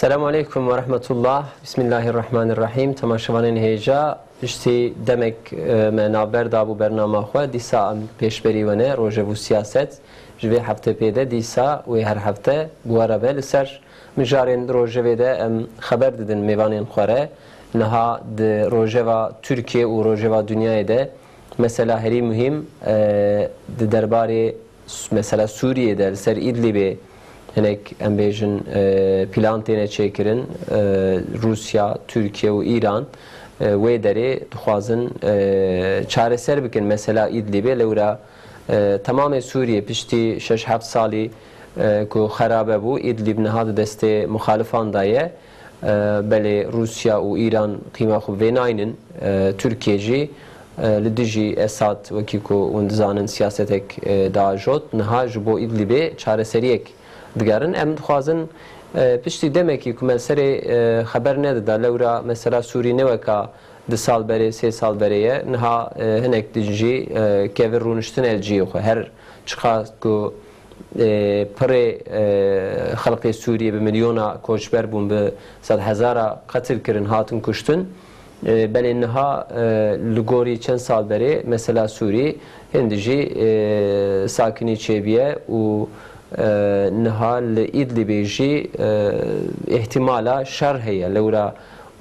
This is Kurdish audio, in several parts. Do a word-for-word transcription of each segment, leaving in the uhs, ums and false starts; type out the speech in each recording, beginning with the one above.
Selamu aleykum ve rahmetullah. Bismillahirrahmanirrahim. Temaşevanên hêja, piştî demek, e, me navber dabû bernama xwe. Dîsa em pêşberî we ne, Rojev û Siyaset. Ji vê hefte pê de dîsa wê her hefte bi we re be. Li ser mijarên rojevê de em xeber didin mêvanên xwe re. Niha di rojeva Tirkiye û rojeva dinyayê de mesela herî muhîm, e, di derbarê s-, mesela Sûriyê de li ser Îdlibê hinek, em bêjin, e, plan têne çêkirin. E, Rûsya, Tirkiye û Îran, e, wê derê dixwazin, e, çareser bikin mesela Îdlibê. Lewra, e, temamê Sûriyê piştî şeş heft salî, e, ku xerabe bû, Îdlib niha di destê muxalifan de ye. E, belê Rûsya û Îran qîma xwe vê naynin. E, Tirkiye jî, e, li dijî Esad, wekî ku hûn dizanin, siyasetek, e, diajot. Niha ji bo Îdlibê çareseriyek digerin. Em dixwazin, e, piştî demekî ku me li serê, e, xeber nedida, lewra mesela Sûrî ne weka du sal berê, sê sal berê ye. Niha, e, hinek din jî, e, kevir rûniştine li cihê xwe. Her çiqas ku, e, pirê, e, xelkê Sûriyê bi milyona koçber bûn, bi sedhezara qetil kirin, hatin kuştin. E, belê niha, e, li gorî çend sal berê mesela Sûrî hindî jî, e, sakinî çêbûye û, e, niha li Îdlibê jî, e, îhtimala şer heye. Lewra,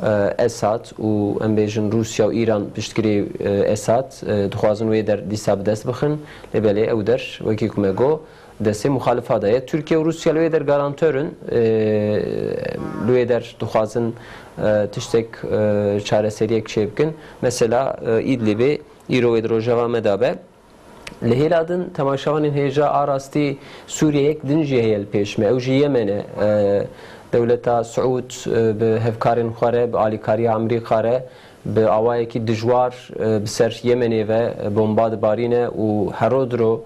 e, Esad û, em bêjin, Rûsya û Îran, piştgirî, e, Esad, e, dixwazin wê der dîsa bi dest bixin. Lê belê ew der, wekî ku me got, destê muxalifa de ye. Tirkiye û Rûsya li wê der garantor in. E, li wê der dixwazin, e, tiştek, e, çareseriyek çêbikin. Mesela, e, Îdlibê îro wê di rojeva me de be. Li hêla din temaşevanên hêja, a rastî Sûriye yek din jî heye li pêş me. Ew jî Yemen e. E, dewleta Siûd, e, bi hevkarên xwe re, bi alîkariya Amerîka re, bi awayekî dijwar, e, bi ser Yemenê ve, e, bomba dibarîne û hero diro,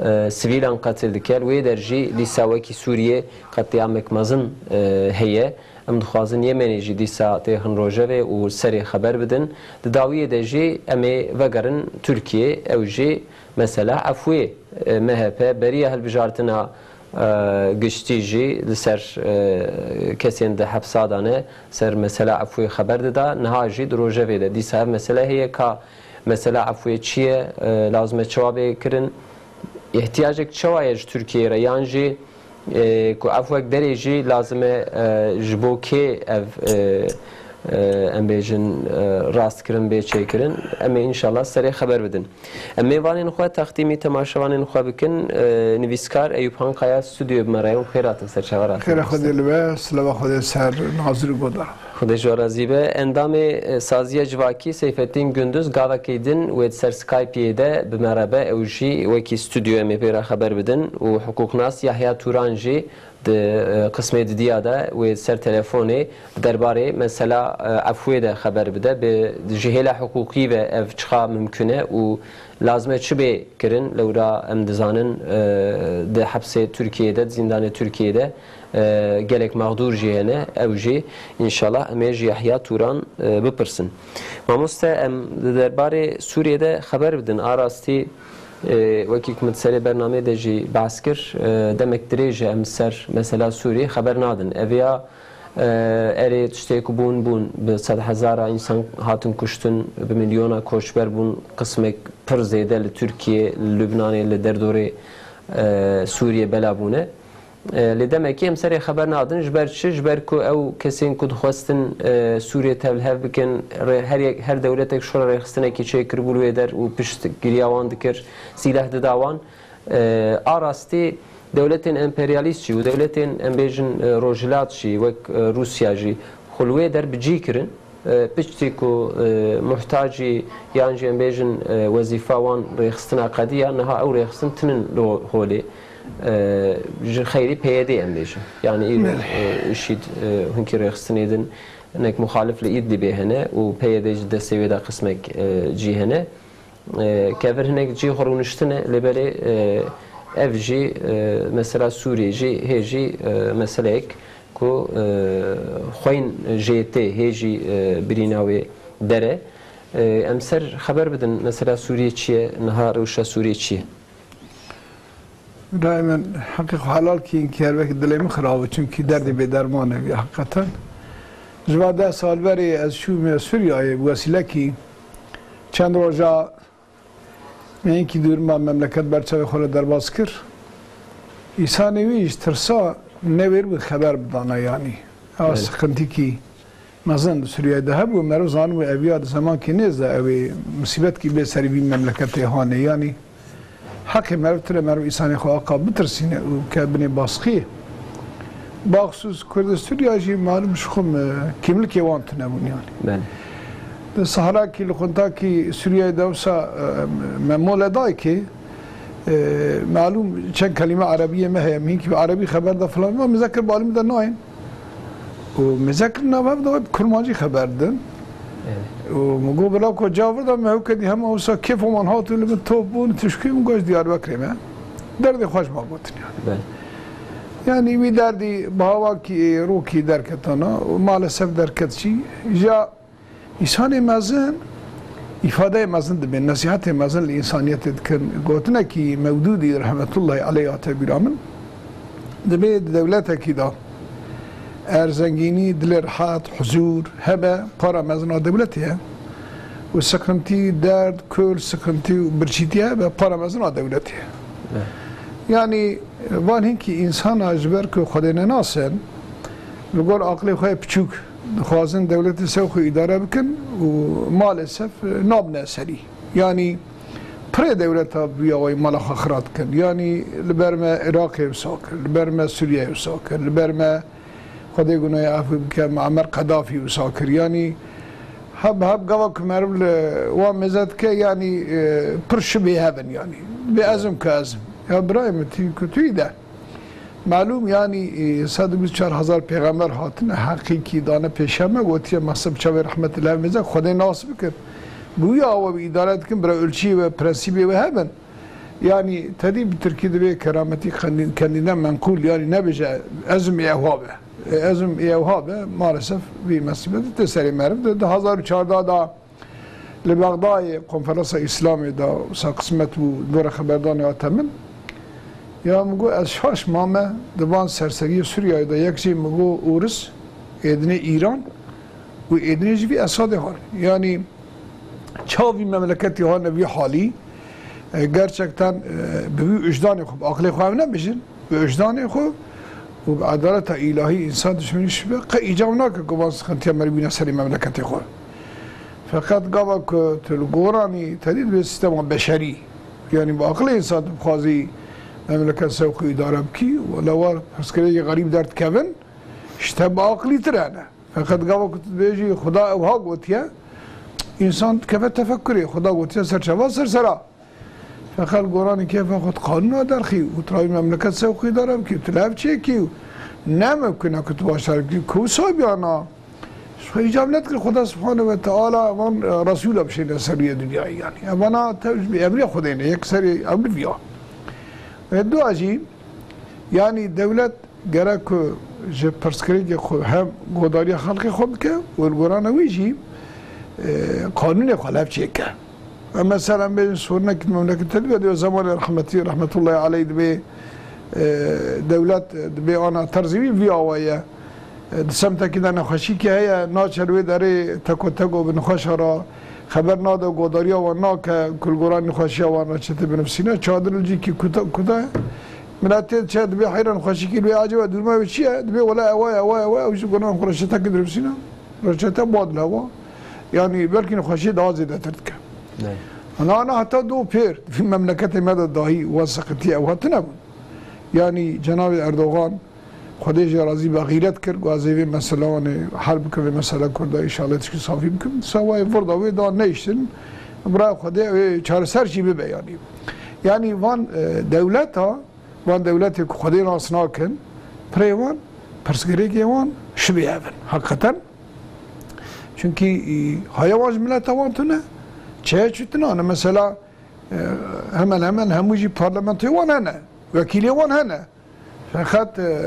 e, sivîlan qetil dike. Li wê der jî dîsa wekî Sûriyê qetlîamek mezin, e, heye. Em dixwazin Yemenê jî dîsa têxin rojevê û serê xeber bidin. Di dawiyê de jî em ê vegerin Tirkiyê, ew jî mesela efûyê. E, M H P beriya hilbijartina, e, giştî jî li ser, e, kesên di hepsa de ne, ser mesela efûyê xeber dida. Niha jî di rojevê de dîsa ev mesele heye ka mesela efûyê çi ye, e, lazim e çawa bê kirin, îhtiyacek çawa ye ji Tirkiyeyê re, yan jî, e, ku efûyek derê jî lazim e, e, ji bo kê ev, e, e, em bêjin, e, rastkirin bê çêkirin. Em ê înşallah serê xeber bidin. Em mêvanên xwe textîmî temaşevanên xwe bikin. E, nivîskar Eyûp Hankaya stûdyoyê bi me re ye û xêr hatin ser çava rastî. Xêra Xwedê li we, silava Xwedê ser Nazir û Godar. Xwedê ji we razî be. Endamê, e, Saziya Civakî Seyfettin Gündüz gavekî din wê di ser Skype'ê de bi me re be. Ew jî wekî stûdyo em ê pê re xeber bidin û hiqûqnas Yahya Turan jî di, e, qismê didiya de wê ser telefonê di derbarê mesela, e, efûyê de xeber bide. Bi, ji hêla hiqûqî ve ev çiqa mimkun e û lazim e çi bê kirin? Lewra em dizanin, e, di hepsê Tirkiyeyê de, di zîndanê Tirkiyeyê de, e, gelek mexdûr jî hene. Ew jî înşallah em ê ji Yahya Turan, e, bipirsin. Mamoste, em di derbarê Sûriyê de xeber bidin. A rastî, e, wekî ku min di serê bernameyê de jî behs kir, e, demek dirêj e em ser mesela Sûriyê xeber nadin. Ev ya, e, erê tiştê ku bûn, bûn, bi sedhezara însan hatin kuştin, bi milyona koçber bûn, qismek pir zêde li Tirkiye, li Lubnanê, li derdorê, e, Sûriyê bela bûne. E, lê demekî em serê xeber nadin. Ji ber çi? Ji ber ku ew kesên ku dixwestin, e, Sûriyê tevlihev bikin, rê-, her yek, her dewletek ji xwe re rêxistinekî çêkiribû li wê der û piştgiriya wan dikir, sîleh dida wan. E, a rastî dewletên emperyalîst jî û dewletên, em bêjin, e, rojhilat jî, wek, e, Rûsya jî, xwe li wê der bi cî kirin. E, piştî ku, e, muhtacî yan jî, em bêjin, e, wezîfa wan rêxistina qediya, niha ew rêxistin tinin li holê. E, ji xeyrî P Y D, em bêjin. Yani îro, Belê. e, IŞÎD, e, hinkî rêxistinê din hinek muxalif li Îdlibê hene û P Y D ji destê wê de qismek, e, cî hene. E, kevir hinek cî xwe rûniştine, lê belê, e, ev jî, e, mesela Sûriyê jî hê jî, e, meseleyek ku, e, xweyn jê tê, hê jî, e, birîna wê dere. E, em ser xeber bidin, mesela Sûriyê çi ye, niha rewşa Sûriyê çi ye? Birayê min, heqê xwe helal kî, hinkî her wekî dilê min xirab e, çimkî derdê bêderman e wî heqîqeten. Ji va deh sal berê ez çûme Sûriyeyê bi wesîlekî çend roja me hinkî dûrima memleket ber çavê xwe re derbas kir. Îsanê wî ji tirsa newêribûn xeber bidana, yanî. Ew Belê. Siqintîkî mezin di Sûriyeyê de hebû, meriv zanibû ev ya di zemankî nêz de ew ê musîbetkî bê serî vî memleketê hanê. Yanî heqê meriv tune, meriv îsanê xwe aqa bitirsîne û ke binê baskiyê. Baxsûs Kurd Sûriya jî malum ji xwe me kîmlikê wan tune bûn yanî. Belê. Di Sahrakî, li xuntakî Sûriyeyê de wisa, e, me mole dayikê, e, malum çend kelîme erebiyê me heye, min hinkî bi erebî xeber da filan, me zikir balî min de nayên. Û mêze kirina me bi kurmancî xeber didin. Evet. Û min got, "Bila ku cavir da me hewke dî hema wisa kêfa wan hat û li min top bûn, tişkî min got, Diyarbekirê me. Derdê xwe ji me gotin yani." Belê. Yani wî derdî bi hawakî rokî derketana û maalesef derket jî. Ja îsanê mezin îfadeyê mezin dibên, nesîhetê mezin li însaniyetê dikin. Gotinekî Mewdûdî rahmetullahî aleyh hate bîra min. Dibê di dewletekî de eger zengînî, dilê rehet, huzûr hebe, para mezin a dewletê ye. Û siqintî, derd, kul, siqintî û birçîtî hebe, para mezin a dewletê ye. Evet. Yanî van hinkî însana ji ber ku Xwedê nenasin, li gor aqilê xwe yê piçûk dixwazin dewletê ser xwe îdare bikin û maalesef nabine serî. Yanî pirê dewleta bi wî awayî mala xwe xira dikin. Yanî li ber me Iraqê wisa kir, li ber me Sûriyeyê wisa kir, li ber me, Xwedê gunahê efû bike, Muammer Qedafî wisa kir. Yanî heb, heb gava ku meriv li wan mêze dike, yanî, e, pir şibê hev in yanî. Bê ezim ku ezim. Ya birayê min, tî ku tu yî de. Malûm, yanî, e, sed û bîst û çar hezar pêxember hatine, heqîkî dane pêşiya me, gotiye, mexseb çavê rehmetê li hev mêze, Xwedê nas bikin. Bi wî awe wî îdare dikin, bira ölçiyê we, prensîbê we hebin. Yanî, tedî bi tirkî dibê kerametî kendi-, kendînden menqûl, yanî nebêje, ezim ê ewha be. E, ezim ê ewha be, maalesef vî mesîbetî tê serê meriv de. Di hezar û çardeh da Li Bexdayê konferansa Îslamê de wisa qismet bû, dora xeberdanê hate min. Ya min got, ez şaş mame, di van serseriyê Sûriyeyê de yek jê min got Ûris, êdinê Îran û êdinê jî vî Esadê hal. Yanî çawa vî memleketî hane vî halî? E, gerçekten, e, bi wî wijdanê xwe, bi aqilê xwe ev nebêjin. Bi wijdanê xwe û bi edaleta îlahî însan dişmenî şibe qe îcab nake ku van siqintiya meriv bîne serê memleketê xwe. Feqet gava ku tu li goranî tedî dibê sîstema beşerî, yanî bi aqilê însan tu bixwazî memleket ser xwe îdare bikî, wele war pirsgirêkê xerîb derdikevin, ji te bi aqilîtir hene. Feqet gava ku tu dibêjî Xuda ewha gotiye, însan dikeve tefekurê, Xuda gotiye ser çava ser sera. Feqet goranî kêfa xwe di qanûna derxî û tu rawî memleket ser xwe îdare bikî û tu li hev çêkî û ne mimkun e ku tu başar bikî. Ku wisa biyana, ji xwe îcab nedikir Xuda Subhane ve Teala van, e, Resûla bişêne ser rûyê dinyayê yanî. Evana tev ji bî emrê Xwedê ne, yek serê ew li viya. E, dua jî, yanî dewlet gerek ku ji pirsgirêkê xwe hem godariya xelkê xwe bike û li gorana wî jî, e, qanûnê xwe lev çêke. Em mesela em bêjin sorunekî di memleketê dibe, dibe zemanê rehmetî, rehmetullahî aleyh dibe, e, dewlet dibe ana terzî wî vî awa ye. E, di semtekî de nexweşîkî heye, naçe li wê derê teko teko bi nexweşa re xeber nade û godariya wan nake, ku li gora nexweşiya wan re çete binivîsîne. Çadir li cîkî kuta, kuta ye. Miletê diçe dibê heyran xweşikî li wê acaba dûrma wê çi ye? Dibê wele ewa ye, ewa ye, ewa ye, ew jî gunan xwe reçetekî dirivsîne. Reçete bad li hewa. Yanî belkî nexweşiyê daha zêdetir dike. Ne. Ana, ana heta do pêr, di vî memleketê me de dahî wan seqitî ew hatine bûn. Yanî Cenabê Erdogan, Xwedê jê razî be, xîret kir, ku ez ê vê mesele wan ê hel bikim, vê mesele Kurda, înşallah tişkî safî bikim. Sawayê vir da wê da neyştin, bira Xwedê wê çareser jî bibe yanî. Yanî van, e, dewleta, van dewletê ku Xwedê nas nakin, pirê wan, pirsgirêkê wan şibê hev in. Heqîqeten. Çunkî, e, haya wan ji mileta wan tune, çeye çûtina ne. Mesela, e, hemen hemen hemû jî parlamentoyê wan hene, wekîlê wan hene. Feqet, e,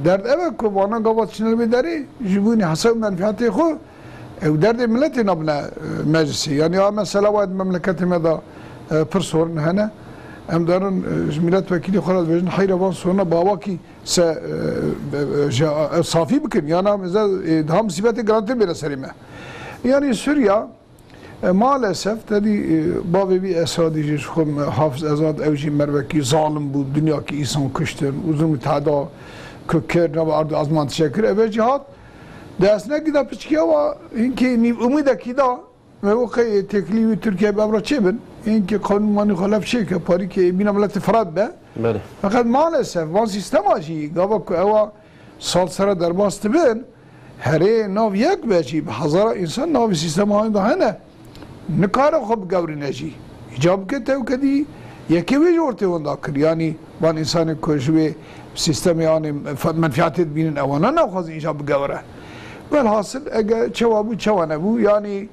derd ev e ku vana gava diçine li vê derê, ji bo hesab û menfîatê xwe, ew derdê miletê nabine, e, meclisê. Yanî a mesela wa di memleketê me de, e, pir sorin hene. Em derin, e, ji milletvekilî xwe re dibêjin, heyre van soruna bawakî se, e, e, e, ji, e, safî bikin. Yana em ê, e, daha musîbetê girantir bêne serê me. Yanî Sûriya, e, maalesef te dî, e, bavê wî Esadî jî ji xwe me Hafiz Esad, ew jî mervekî zalim bû, dinyakî însan kuştin û zulm û tehda ku kir, nava erd û ezman tişe kir, ev jî hat. Di esnekî de piçkiya wa hinkî nîv umîdekî da, me bo qey têkilî wî Tirkiye bi evra çêbin, hinkî qanûn manî xwe lev çêke, parîkê bîna miletê Firat be. Belê. Feqet maalesef van sîstema jî gava ku ewa sal sere derbas dibin, herê nav yek be jî bi hezara însan navê sîstema hanê de hene. Nikare xwe bigewrîne jî. Îcab bike tewkedî yekê wê ji ortê winda kir. Yanî van însanê ku ji wê sîstemê anê fe-, menfiyatê dibînin, ewana naxwazin îcab bigewre. Welhasil, ege çewa bû, çewa nebû, yanî,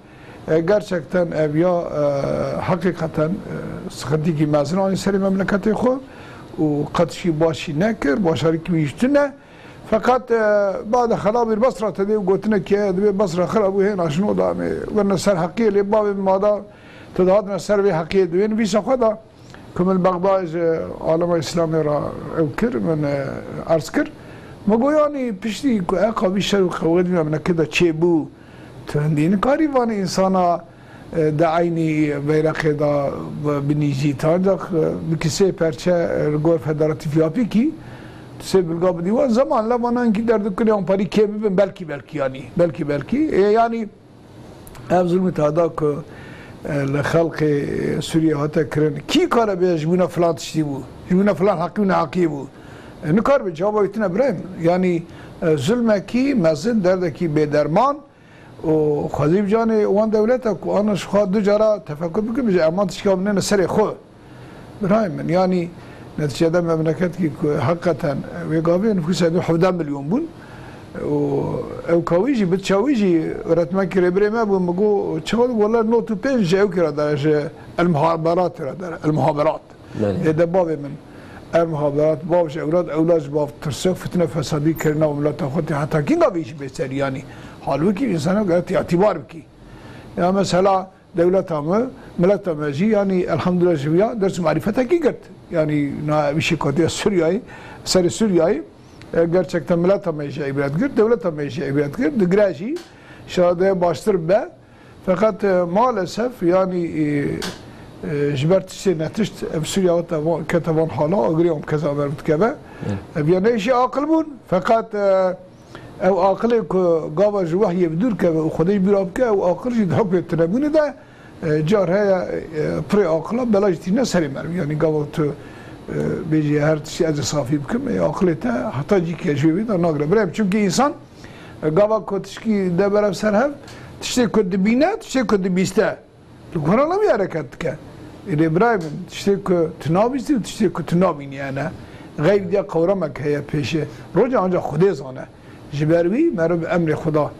e, gerçekten ev ya, e, heqîqeten, e, sıxintîkî mezin anî serê memleketê xwe û qet jî baş jî nekir, başarîkî wî jî tune. Feqet, e, bade xela bir Basra te dê û gotinekê heye, dibê Basra xira bû, hêna jin oda em ê werne ser heqiyê, lê bavê min mada, tu dihatine ser vê heqiyê diwên vîsa xwe da. Ku min Bexda ji alema Îslamê re ew kir, min, e, erz kir. Min got, yanî piştî ku eqa vî şer û qewxê di memlekê de çêbû, tu hindî nikarî vanê însana, e, di eynî beyreqê de bi-, binîjî. Tu ancaq, e, bikî sê perçe, e, li gor federatîf yapî kî, tu sê bilga bidî wan. Zeman le vana hinkî derdikirê wan parî kêm bibin, belkî, belkî, yanî, belkî, belkî. Ê, yanî, Ev zulmê tahda ku, e, li xelkê Sûriyê hate kirin, kî kare bê ji bûna filan tiştî bû, ji bûna filan heqî û neheqiyê bû? E, nikaribe cewaba wî tune birayê min. Yanî, e, zulmekî mezin, derdekî bêderman û xwezî bi canê wan dewleta ku ana ji xwe du cara tefekur bikin, bêje, eman tiştî ka binêne serê xwe. Birayê min, yanî neticede memleketkî ku heqeten wê gavê nifûsa dû hevdeh milyon bûn û ew ka wî jî, bitça wî jî, öğretmenkî rêbirê me bû, min got, çawa, wele nod û pênc ji ew kira dere, ji El Muhaberat kira dere, El Muhaberat. Belê. Ê de bavê min, El Muhaberat, bav ji ewlad, ewlad ji bav, tirsek, fitne, fesadî kirina û mileta xwe tê heta kî gavê jî bê serî, yanî halbûkî însana gerek tê îtîbar bikî. Ya mesela, Dewleta me, mileta me jî, yanî elhamdulillah ji viya ders û marîfetekî girt. Yanî na wî şêkatiya Sûriyayê, serê Sûriyayê, e, gerçekten mileta me jî îbret girt, dewleta me jî îbret girt, digire jî şahadeye baştir be. Feqet, e, maalesef, yanî, e, e, ji ber tiştê netişt, ev Sûriya kete van, kete van hala, agirê wan keza ber bidikeve. Evet. Ev ya ne îşê aqil bûn, feqet, e, Ew aqilê ku gava ji wehyê bi dûr keve û Xwedê ji bîra bike, ew aqil jî di hukmê tunebûnê de, e, car heye, e, pirê aqila bela jî tîne serê merivî. Yanî gava tu, e, bêjî her tiştî ez ê safî bikim, e, aqilê te heta cîkê ji wê de nagire. Birem, çimkî însan, e, gava ku tişkî de berev ser hev, tiştê ku dibîne, tiştê ku dibîste. Li gora wî hereket dike. Ê lê birayê min, tiştê ku tu nabîstî û tiştê ku tu nabînî hene. Xeyr diya qewremek heye pêşê. Roja ancak Xwedê zane. Ji ber wî meriv bi emrê Xweda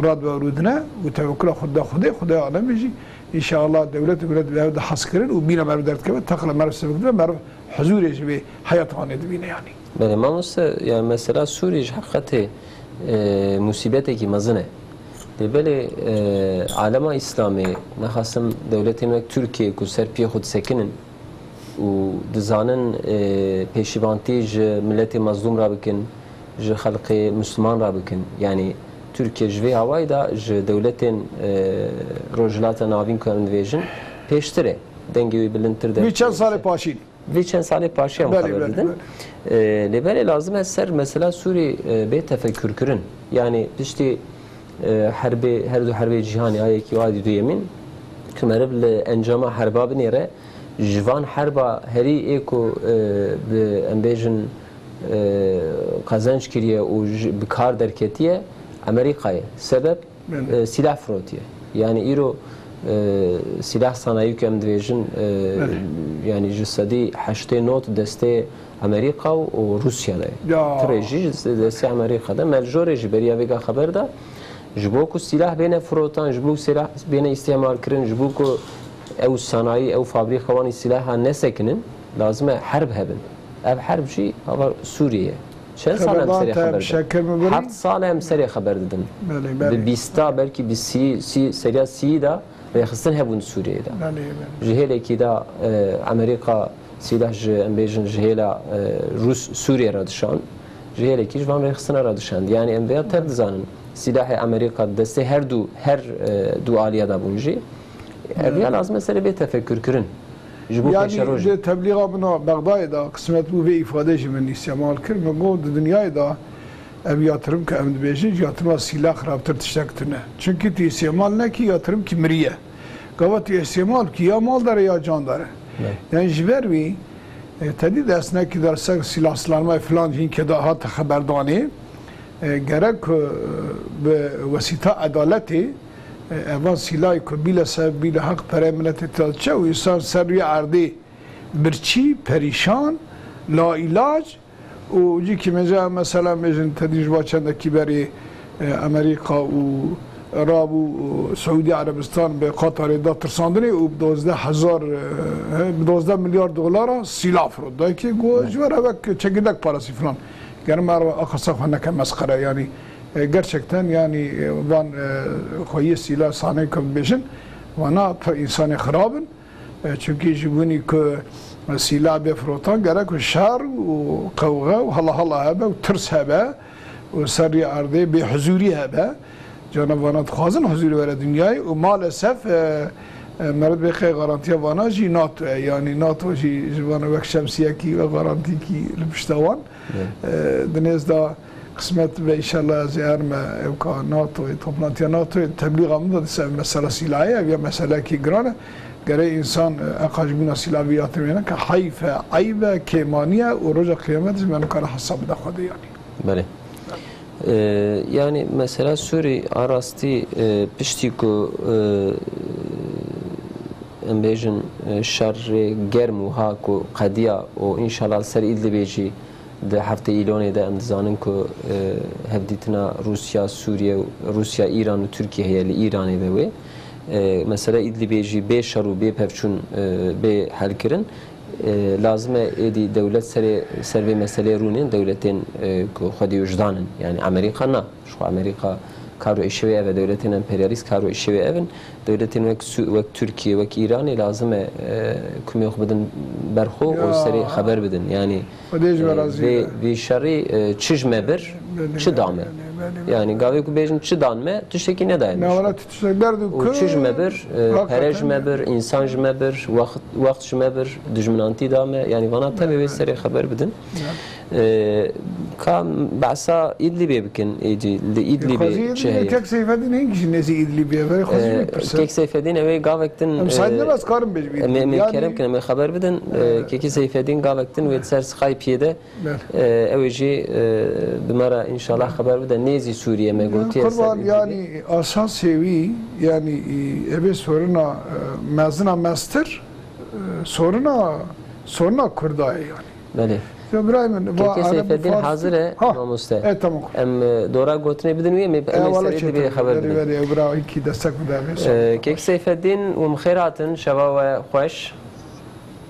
radibe û rûdine û tewekkula xwe dide Xwedê, Xwedaya alemê jî înşeallah dewlet û milet bi hev de hez kirin û bîna meriv derdikeve, teqle meriv sivik dibe, meriv huzûrê ji vê heyat anê dibîne yanî. Belê mamoste, yani mesela Sûrî ji heqetê, e, musîbetekî mezin e. Lê belê, e, alema Îslamê, nexasim dewletên wek Tirkiye ku ser piyê xwe disekinin û dizanin, e, pêşîvantî ji miletê mezlûm re bikin, ji xelkê Misliman re bikin. Yani Tirkiye ji vê awayî de ji dewletên, e, Rojhilata Navîn ku em dibêjin pêştir e. Dengê wî bilindtir de. Vî çend salê paşîn. Vê çend salê paşê em Belê, xeber belê, didin. Belê. E, lê belê lazim e ser mesela Sûrî, e, bê tefekkür kirin. Yani piştî, e, herbê, her du herbê cîhanê, a yekî û a duyemîn, ku meriv li encama herba binêre, ji van herba herî ê ku, e, bi, em bêjin, e, qezenc kiriye û ji, bi kar derketiye, Amerîka ye. Sebeb? Belê. E, sîlah firotiye. Yani îro, e, sîlah sanayî ku em dibêjin, e, Belê. Yani ji sedî heştê nod destê Amerîka û, û Rûsya de ye. Ya. Pirê jî destê Amerîka de. Me li jorê jî beriya vêga xeber da. Ji bo ku sîlah bêne firotan, ji bo ku sîlah bêne îstîhmar kirin, ji bo ku ew sanayî, ew fabrîka wanî sîlaha nesekinin, lazim e herb hebin. Ev herb jî hava Sûriyê ye. Çend sal em serê xeber didin? Heft sal em serê xeber didin. Belê, belê. Bi bîsta, belkî bi sî, sî, seriya sî de rêxistin hebûn Sûriyeyê de. Belê, belê. Ji hêlekî de, e, Amerîka Sîlah ji, em bêjin, ji hêla, e, Rûs Sûriyê re dişand, ji hêlekî ji van rêxistina re dişand. Yanî em vêya tev dizanin. Sîlahê Amerîka di destê her du, her, e, du aliya de bûn jî. Ev ya lazim e serê bê tefekur kirin. Ji bo Yanî pêşerojê. Di teblîxa min a Bexdayê de qismet bû vê îfade jî min îstemal kir. Min got di dinyayê de ev yatirim ku em dibêjin, ji yatirima sîlah xirabtir tiştek tune. Çimkî tu îstemal nekî, yatirimkî miriye. Gava tu îstemal kî ya mal dere ya can dere. Evet. Yani ji ber wî, e, tedî dest nekî der ser sîlah silanma filan jîn ke da hat xeberdanê, e, gerek ku, e, bi wesîta edaletê, e, evan sîlahî ku bîle sev, bîle heq perê miletê te çe û însan ser rûyê erdê birçî, perîşan, la îlac, û cîkî mêze mesela mêjin tedî ji va çendekî berê, e, Amerîka û Iraq û, û Siûdî Erebistan bi Qatarê da tirsandinê û bi dozdeh hezar, e, bi dozdeh milyar dolara sîla firot. Dayikê got, ji wer evek çekirdek parasî filan. Gerim er aqasa xwe neke mesxere, yanî, e, gerçekten, yanî, e, van, e, xweyê sîla sanê ku bibêjin, vana pir însanê xirab in. E, çimkî ji winî ku sîla bê firotan, gerek ku şer û qewxe û hala hala hebe û tirs hebe û serrî erdê bêhuzûrî hebe. Cana vana dixwazin huzûrî were dinyayê û maalesef, e, e, meriv bê qey garantiya vana jî NATO ye. Yanî NATO jî ji vana wek şemsiyekî, wek garantîkî li pişta wan. Evet. E, di nêz de qismet be, înşallah ez ê erme ewka NATOyê, toplantiya NATOyê, teblîxa min de dîsa ev mesela sîlayê, ev ya meselekî giran e. Gerê însan, e, eqa ji bîna sîla vî yatirê neke, heyf e, eyb e, kêmanî ye û roja qiyamet jî me nikare hesab bide Xwedê yanî. Belê. E, yanî mesela Sûrî a rastî, e, piştî ku, e, em bêjin, e, şerê germ û ha ku qediya û înşallah li ser Îdlibê jî di heftê Îlonê de em dizanin ku, e, hevdîtina Rûsya, Sûriye û Rûsya, Îran û Tirkiye heye li Îranê ve wê. E, mesela Îdlibê jî bê şer û bê pevçûn, e, bê helkirin. E, lazim e êdî dewlet serê, ser vê meseleyê rûnên dewletên, e, ku xwedî wijdan in. Yanî Amerîka na. Ji xwe Amerîka kar û îşê wê ev e, dewletên emperyalîst kar û îşê wê ev in. Dewletên wek Sû-, wek Tirkiye, wek Îranê lazim e, e, kumê xwe bidin ber xwe û Ya. serê xeber bidin. Yanî, Xwedê ji we e, razî vê, be. vê şerî, e, çi ji me bir, Belê, çi belê, da me? belê, belê, belê. Yanî gavê ku bêjin çi dan me, tiştekî nedaye me. Navara tu tiştek derdû Û ku çi ji me bir, e, pere ji hakikaten me bir, însan ji me bir, wext, wext ji me bir, dijminantî da me. Yanî vana tevê wê Belê. serê xeber bidin. Ya. E, ka behsa Îdlibê bikin, êdî li Îdlibê Xwezî çi Îdlibê heye? Kek Seyfedîn hingî jî nêzî Îdlibê ye, verê xwezî E, pir pirsî. Kek Seyfedîn ew ê gavektin, Em e, saydine bas karim bêjim em ê, Îdlibê. em ê Yani kerem kin, em ê xeber bidin. E, E, Kekî Seyfedîn gavektin wê di ser Skype'ê de, Belê. e, ew ê jî, e, bi me re înşallah xeber bide. Nêzî Sûriye me gotiye ser Qurban Îdlibê. yani asasê wî, yani, e, evê soruna, e, mezina mestir, e, soruna, soruna Kurda ye yani. Belê. Ya birayê min, va Kekê Ereb û Seyfeddîn Fars hazir e, Ha, mamoste. e, tamam. Em, e, dora gotinê bidin wî, em ê, em ê Eyvallah serê çetin. dibê xeber Verî, bidin. verî, ew bira wîkî destek bide, E, sağ ol. Kek Seyfeddîn, we mixêr hatin, şeva we xweş.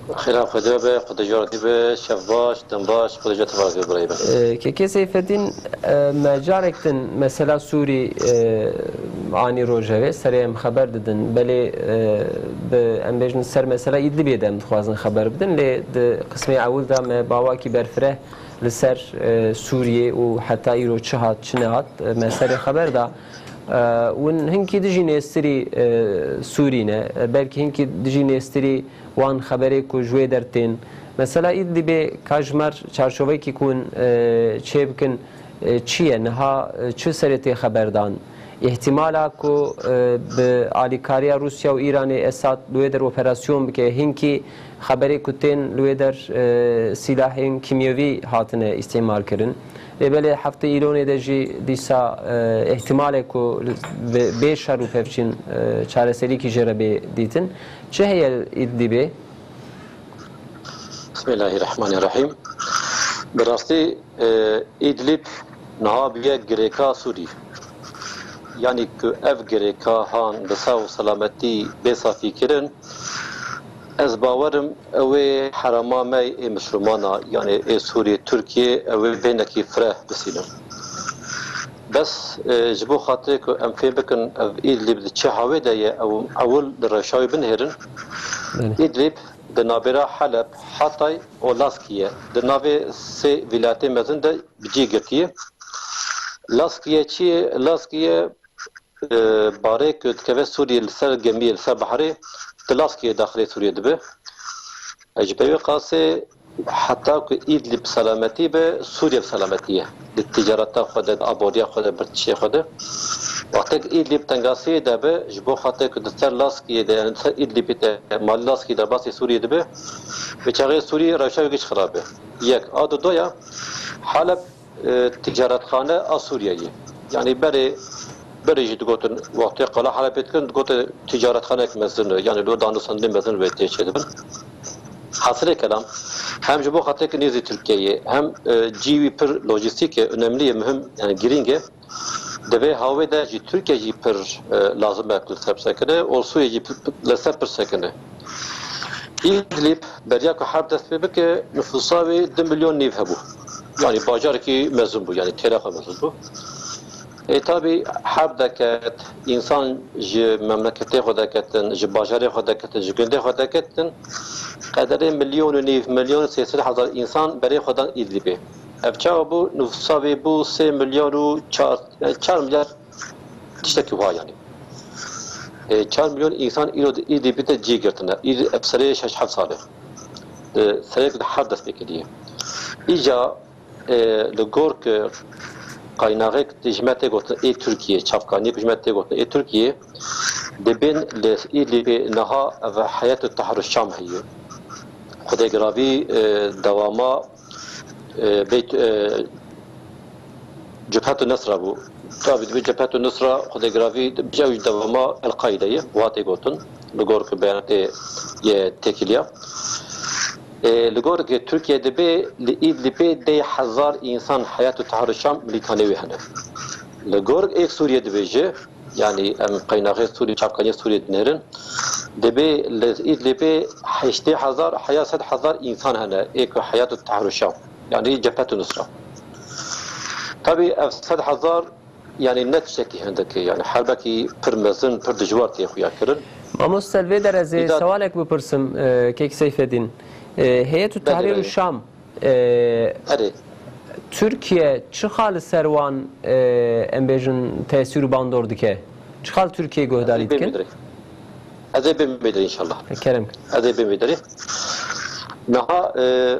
Xêra Xwedê be, Xwedê carekî be, şev baş, dem baş, Xwedê carekî be birayê min. E, Kekê Seyfeddîn, e, me carek din mesela Sûrî, e, anî rojevê, serê em xeber didin. Belê, e, bi, em bêjin ser mesela Îdlibê de em dixwazin xeber bidin, lê di qismê ewil de me bi awakî berfireh li ser, e, Sûriyê û heta îro çi hat, çi nehat, e, me serê xeber da. E, hûn hinkî dijî nêstirî, e, Sûrî ne, e, belkî hinkî dijî nêstirî wan xeberê ku ji wê der tên. Mesela Îdlibê ka ji mer çarçovekî ku hûn, e, çêbikin, e, çi ye? Niha, e, çi serê tê xeberdan? Îhtimala ku, e, bi alîkariya Rûsya û Îranê Esad li wê der operasyon bike, hinkî xeberê ku tên li wê der, e, sîlahên kîmyewî hatine îstîmal kirin. Lê belê heftê Îlonê de jî dîsa, e, îhtimalê ku li, bê, bê şer û pevçîn, e, çareserîkî jê re bê dîtin. Çi heye li Îdlibê? Bismillahirrahmanirrahim. Bi rastî, e, Îdlib niha bûye girêka Sûrî. Yanî ku ev girêka han bi sax û selametî bê safî kirin, ez bawer im ew ê herema me ê Mislimana, yanî ê Sûrî, Tirkiyê, ew ê bênekî fireh bisînin. Bes, e, ji bo xatirê ku em fêm bikin ev Îdlib di çi hawê de ye, ew ewil di rewşa wê binihêrin. Belê. Îdlib di navbera Heleb, Hatay û Laskiyê, di navê sê vîlayetê mezin de bi cî girtiye. Laskiye çi ye? Laskiye, e, barê ku dikeve Sûriyê li ser gemiyê, li ser behrê, di Laskiyê daxilê Sûriyê dibe. E, ji ber wê qasê heta ku Îdlib selametî be, Sûriye bi selametî ye. Di ticareta xwe de, di aboriya xwe de, bi tiştê xwe de. Wextek Îdlib tengasiyê de be, ji bo xatir ku di ser Laskiyê de, yani di ser Îdlibê de, malê Laskiyê de, basê Sûriyê dibe, bi çaxê Sûriyê rewşa wê giş xirab be. Yek. A dudoya, Halep, e, ticaretxane a Sûriyeyê. Yani berê, berê jî digotin, wextê qala Halepê dikin, digotin ticaretxanek mezin e. Yani lo danûstandinê mezin wê tê çêdibin. Hasilê kelam, hem ji bo xatirê nêzî Tirkiyeyê, hem, e, cî wî pir lojîstîk e, önemli ye, muhim, yani girîng e. Di vê hawê de jî Tirkiye jî pir, e, lazim e ku li ser bisekine û Sûriye jî pir, pir, li ser pir sekine. Îdlib beriya ku herb dest pê bike, nifûsa wê du milyon nîv hebû. Yani bajarekî mezin bû, yani têra xwe mezin bû. Ê tabî herb deket, însan ji memleketê xwe deketin, ji bajarê xwe deketin, ji gundê xwe deketin, qederê milyon û nîv, milyon sê sed hezar însan berê xwe dan Îdlibê. Ev çawa bû? Nifûsa wê bû sê milyon û çar, yani çar milyar tiştekî wiha yani. E, çar milyon însan îro di Îdlibê de cî girtine. Îdlib ev serê şeş heft sal e. E, serê ku di herb dest pê kiriye. Îca, e, li gor ku qaynaxê ku ji me tê gotin ê Tirkiyê, çavkaniyê ku ji me tê gotin ê Tirkiyê, dibên li Îdlibê niha ev Heyet Tahrir Şam heye. Xwedê giravî, e, dewama, e, beyt, e, Cebhetu Nusra bû. Tabî dibê Cebhetu Nusra, Xwedê giravî, bi ew jî dewama El-Qaîde ye, wiha tê gotin, li gor ku beyanatê ye têkiliya. E, li gor ku Tirkiye dibê li Îdlibê deh hezar însan Heyet Tahrir Şam milîtanê wê hene. Li gor êk Sûriye dibêje, yani em qeynaxê Sûrî, çavkaniyê Sûrî dinêrin, dibê li Îdlibê heştê hezar heya sed hezar însan hene, ê ku Heyat Tahrir Şam, yani Cebhetu Nusra. Tabî ev sed hezar, yani ne tiştekî hindik e, yani herbekî pir mezin, pir dijwar tê xuya kirin. Mamoste, li vê der ez ê Îda- sewalek bipirsim, e, Kek Seyfedîn. E, Heyet Belê, Tahrir belê. Şam, e, Erê. Tirkiye çiqa li ser wan, e, em bêjin, tesîr û bandor dike? Çiqa li Tirkiye guhdarî dikin? Ez ê bêm vê derê. Ez ê bêm vê derê inşallah. Kerem. Ez ê bêm vê derê. Niha, e,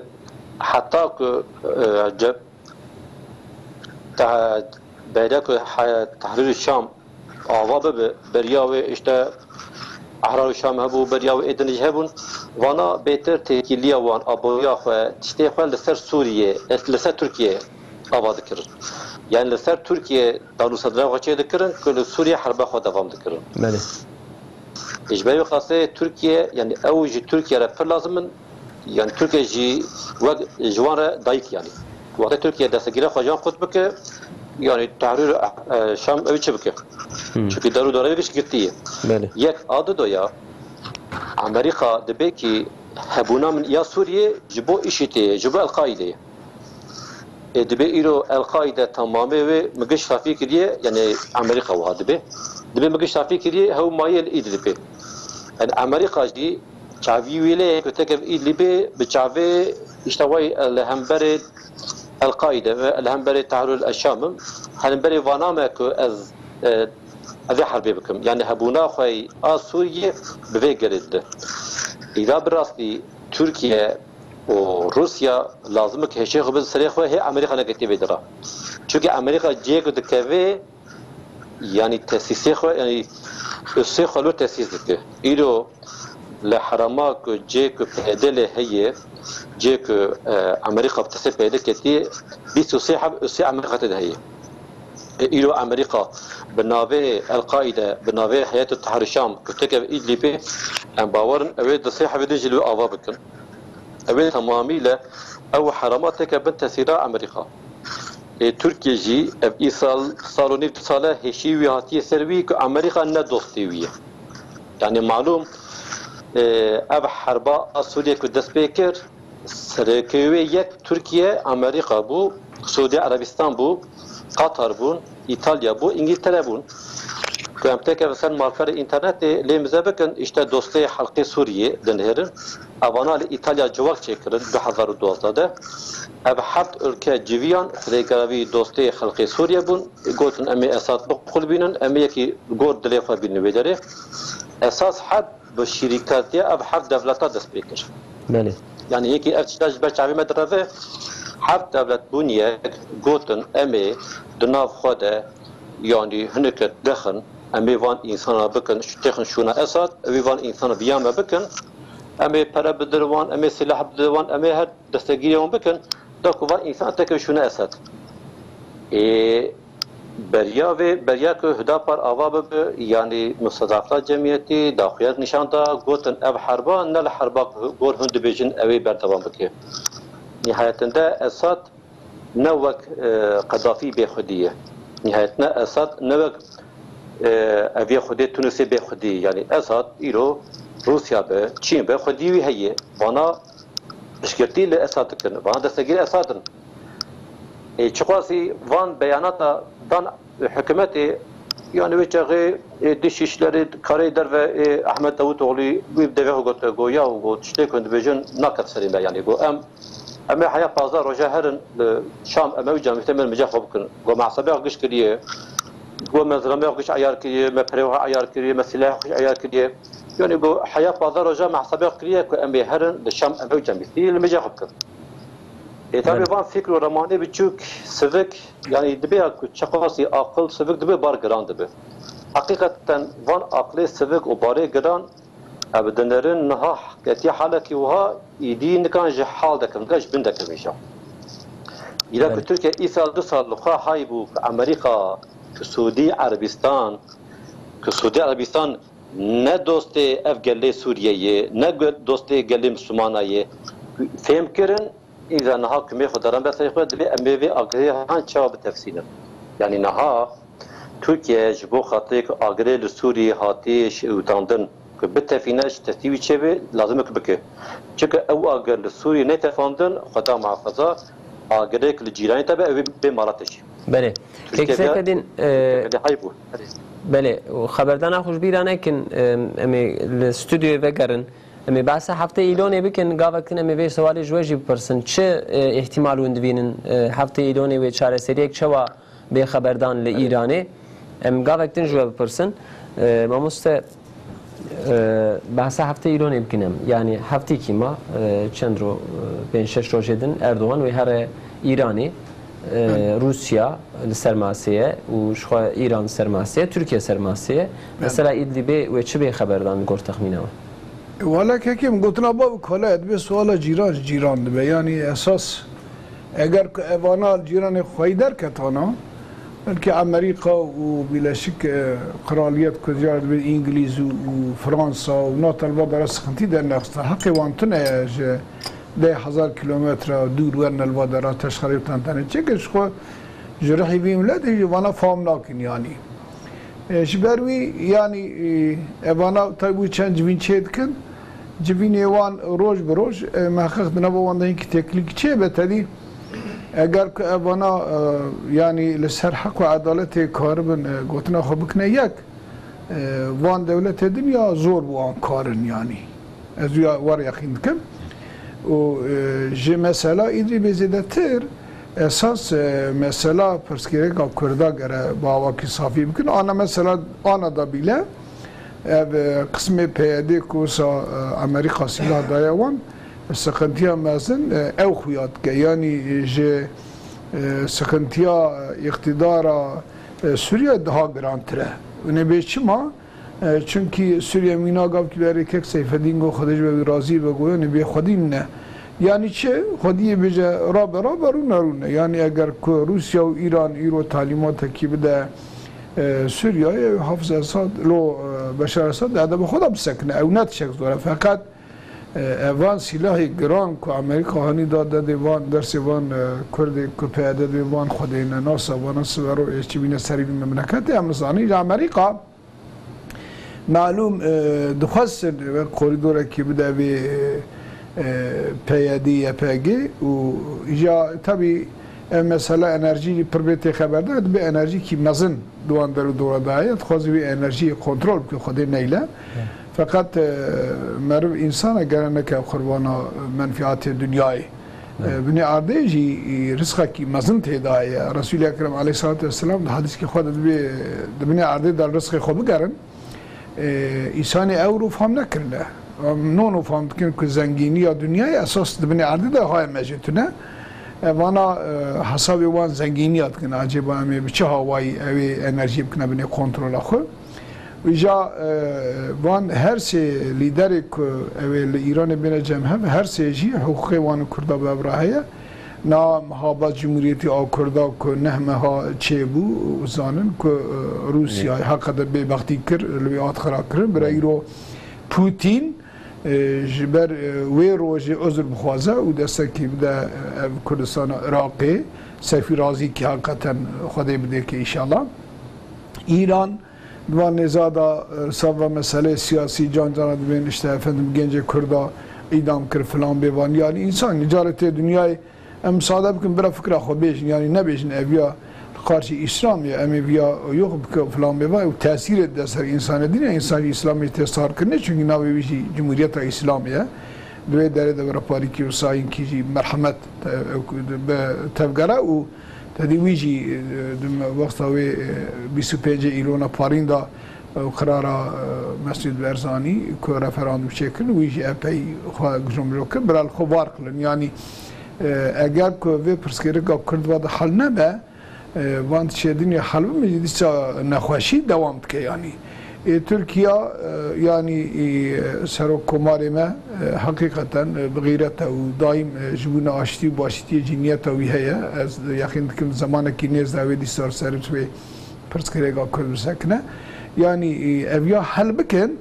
heta ku, e, ce-, te-, beriya ku he-, Tehrîr Şam ava bibe, beriya wê işte Ehrar Şam hebû, beriya wê ê din jî hebûn. Vana bêtir têkiliya wan, aboriya xwe, tiştê xwe li ser Sûriyê, li ser Tirkiye ava dikirin. Yani li ser Tirkiye danûstandina xwe çê dikirin ku li Sûriye herba xwe devam dikirin. Belê. Ji ber wê qasê Tirkiye, yani ew ji Tirkiye re pir lazim in, yani Tirkiye jî wek ji wan re dayik yani. Wextê Tirkiye destegira xwe ji wan qut bike, yani Tehrîr, e, Şam ew çi bike? Hmm. Çünkü darû darê giş girtiye. Belê. Yek a dudoya, Amerîka dibê ki hebûna min ya Sûriyê ji bo IŞÎD'ê ye, ji bo El-Qaîdê ye. Ê, dibê îro El-Qaîde tamamê wê mi giş safî kiriye, yani Amerîka wiha dibê. Dibê mi giş safî kiriye, hew maye li Îdlibê. Yani Amerîka jî çavî wî lê ku tekev Îdlibê bi çavê işte way li hemberê El-Qaîde ve li hemberê Tehrîr El-Şam im, hemberê vana me ku ez, e, ez ê herbê bikim. Yani hebûna xwe a Sûriyê bi vê gerê dide. Îda bi rastî Tirkiye û Rûsya lazim e ku hêşê xwe bidin serê xwe, hê Amerîka neketî vê dira. Çunke Amerîka cihê ku dikeve, yanî tesîsê xwe, yanî usê xwe li tesîs dike. Îro li herema ku cihê ku P Y D lê heye, cihê ku, e, Amerîka bi destê P Y D ketiye, bîst û sê heb usê Amerîka tê de heye. E, îro Amerîka bi navê El-Qaîde, bi navê Heyet Tahrir Şam ku têkeve Îdlibê, em bawer in ew ê di sê hebê din jî li wê ava bikin. Ew ê temamî le ew herema têke bin tesîra Amerîka. Ê, Tirkiye jî ev îsal sal û nîv du sal e hêşî wî hatiye ser wî ku Amerîka ne dostê wî ye. Yani malûm, e, ev herba a Sûriye ku dest pê kir, serokê wê yek Tirkiye, Amerîka bû, Suûdî Erebistan bû, Qatar bûn, Îtalya bû, Îngîltere bûn. Ku em têkevin ser malperê înternetê lê mize bikin, işte dostê helqê Sûriyê dinihêrin. Evana li Îtalya civak çêkirin du hezar û duwazdeh de. Ev heft ülke civiyan xwedêkara vî dostê xelkê Sûriye bûn. Gotin, em ê Esad biqulbînin, em ê yekî li gor dilê xwe bînin wê derê. Esas heb bi şîrîkatiya ev heft devleta dest pê kir. Belê. Yani yekî ev tişta ji ber çavê me direve, heft devlet bûn yek, gotin, em ê di nav xwe de, yani hinike dexin, em ê van însana bikin, têxin şûna Esad, ew ê van însana bi ya me bikin, em ê pere bidin wan, em ê silah bidin wan, em ê her destegîrê wan bikin, da ku van însan teke şûne Esed. Ê, beriya vê, beriya ku Hudapar ava bibe, yanî mustezafta cemiyetî, daxuya nîşan da, gotin ev herba, ne li herba ku gor hûn dibêjin, ew ê berdewam bike. Nihayetinde Esad ne wek, e, Qedafî bê xwedî ye. Nihayetinde Esad ne wek, e, ev yê xwedê Tunisê bê xwedî ye. Yanî Esad îro Rûsya be, Çîn be, xwedî wî heye. Vana piştgirtî li Esad dikin. Vana destegîrê Esad in. Ê, çiqasî van beyanata dan hikûmetê, yani wê çaxê, ê, Dışişleri karê derve, ê, Ahmet Davutoğlu wî bi devê xwe got, got, ya û got, tiştê ku hûn dibêjin naket serê me, yani got, em, em ê heya pazdeh roja herin li Şam, em ê wî camîtê me li mica xwe bikin. Got, me hesabê xwe giş kiriye, got, me zilamê xwe giş eyar kiriye, me perê xwe eyar kiriye, me silahê xwe giş eyar kiriye. Yani got, heya pazdeh roja me hesabê xwe kiriye ku em ê herin li Şam, em ê wî camîtê li mica xwe bikin. Ê, tabi van fikr û remanê biçûk, sivik, yani dibe ya ku çiqasî aqil sivik dibe, bar giran dibe. Heqîqeten van aqilê sivik û barê giran, ev dinerin niha ketiye halekî wiha, îdî nikan ji hal dekin, nikan ji bin dekin vêja. Îra ku Belê. Tirkiye îsal du sal li xwe hay bû ku Amerîka, ku Sûdî Erebistan, ku Sûdî Erebistan ne dostê ev gelê Sûriyeyê, ne ge-, dostê gelê Mislimana yê. Fêm kirin, îza niha kumê xwe daran ber serê xwe, divê em ê vê agirê han çawa bitefsînin. Yanî niha Tirkiye ji bo xatirê ku agirê li Sûriyê hatî şewitandin, ku bitefîne, ji testî wî çêbe, lazim e ku bike. Çunke ew agir li Sûriyê nêtefandin, Xweda muhafaza, agirêk li cîranê te be, ew ê bê mala te jî. Belê. Kek Seyfedîn, e, belê, hay bû. Belê. Belê, û xeberdana xwe ji bîra nekin, e, em ê li stûdyoyê vegerin. Em ê behsa heftê Îlonê bikin, gavek din em ê vê sewalê ji we jî bipirsin. Çi, e, îhtimal hûn divînin, e, heftê Îlonê wê çareseriyek çawa bê xeberdan li Îranê? Em gavek din ji we bipirsin. E, mamoste, e, behsa heftê Îlonê bikin em. Yanî heftêkî ma, e, çend ro, e, pênc şeş rojê din Erdogan wê here Îranê, e, Rûsya li ser masê ye û jixwe Îran li ser masê ye, Tirkiye ser masê ye. Mesela Îdlîbê wê çi bê xeberdan li gor texmîna we? Wala kekê min gotina bav kale, divê suala cîran ji cîran dibe. Yanî esas eger ku evana li cîranê xweyî derketana, belkî Amerîka û Bîleşik, e, Kraliyet ku cîran dibê Îngilîz û, û Fransa û NATO li va dara sixintî dernexistin. Heqê wan tune ye ji deh hezar kilometre dûr werne li va dara teşxerê û tentenê çêke ji xwe ji rihî vî miletê jî vana fam nakin yanî. E, ji ber wî, yanî, e, evana taybû çend civîn çê dikin. Civînê wan roj bi roj, e, meheqeq di nava wan de hinkî têkilîk çê be tedî. Eger ku evana, e, yanî li ser heq û edaletê karibin, e, gotina xwe bikine yek, e, van dewletê din ya zor bi wan karin yanî. Ez ya war yaqîn dikim. Û, e, ji mesela Îdlîbê zêdetir, esas, e, mesela pirsgirêka Kurda gere bi awakî safî bikin. Ana mesela, ana da bîle, ev, e, qismê P Y D ku wisa, e, Amerîka silah daye wan, sıkıntıya mezin, e, ew xuya dike. Yanî ji, e, sıkıntıya, e, îqtîdara, e, Sûriye daha girantir e. Û nebê çima? E, çunkî Sûriye mîna gavkî berê kek Seyfedîn got, Xwedê ji we wî razî be, got, yanî bê xwedî ne. Yanî çi? Xwediyê bêje rabe rabe, rûne rûne. Yanî eger ku Rûsya û Îran îro talîmatekî bide, e, Sûriyeyê, Hafiz Esad, lo, e, Beşar Esad, di edeba xwe de bisekine. Ew ne tişek zor e. Feqet, e, evan sîlahê giran ku Amerîka hanî da dedê van, dersê van, e, Kurdê ku P Y D dê van xwedê ne nasa, vana sibero êşçî bîne serî vî memleketê, em nizanin. Ji Amerîka Malûm, e, dixwestin wek korîdorekî bide vê, e, P Y D, Y P G û îja tabî ev mesela enerjî jî pir bê tê xeberdan, dibê enerjîkî mezin di wan der û dora de heye, dixwaze vê enerjiyê kontrol bike, xwedê neyle. Feqet, e, meriv, însan e gere neke qurbana menfîatê dinyayê. E, Evet. Binê erdê jî, e, rizqekî mezin tê de heye. Resûlê Ekrem aleyhissalatu vesselam di hedîskê xwe de dibê, di binê erdê de rizqê xwe bigerin. E, însanê ewro fam nekirine. Em nono fam dikin ku zengîniya dinyayê esas di binê erdê de haye me jê tune. E, vana, e, hesabê wan zengîniya dikin. Acêba em ê bi çi hawayî ew ê enerjiyê bikine binê kontrola xwe? Îja, e, van her sê lîderê ku ew ê li Îranê bêne cem hev, her sê jî hiqûqê wan û Kurda bi hev re heye. Na mihaba Cumhuriyetê a Kurda ku neh meha çêbû û zanin ku, e, Rûsyayê heqede bêbextî kir, li wê hat xira kirin. Bira îro Putin, e, ji ber, e, wê rojê uzr bixwaze û destekî bide, e, ev Kurdistana Iraqê. Sefî razî ki heqeten Xwedê bidê ki înşallah. Îran Di van nêza de, e, sava meseleyê siyasî, can cana dibên işte efendim gencê Kurda îdam kir filan bêvan. Yani însan nicarê tê dinyayê em sade bikin bira fikra xwe bêjin, yani nebêjin ev ya li qarşî Îslamê ye, em ê viya yok bike filan bêvan û tesîrê dide ser însanê din ya, însan jî Îslamê tê sar kirine, çünkü navê wî jî Cumhuriyeta Îslamê ye. Di wê derê de bira parîkî û sayînkî jî merhemet te-, bi tevgere û Tedî wî jî, e, di me-, wexta wê, e, bîst û pêncê Îlona parîn de, e, qirara, e, Mesûd Berzanî ku referandûm çêkirin, wî jî epey xwe gijomijok kir, bira li xwe var qilin. Yanî, e, eger ku vê pirsgirêka Kurd va de hel nebe, e, van tiştê din ya hel bime jî dîsa nexweşî dewam dike yanî. Ê Tirkiya, e, yanî, e, Serokkomarê me, e, heqîqeten, e, bi xîret e û daîm, e, ji bo aştî û başîtiyê cîniyeta wî heye. Ez yaqîn dikim zemanekî nêz de wê dîsa ser wê pirsgirêka Kurd bisekine. Yanî, e, ev ya hel bikin,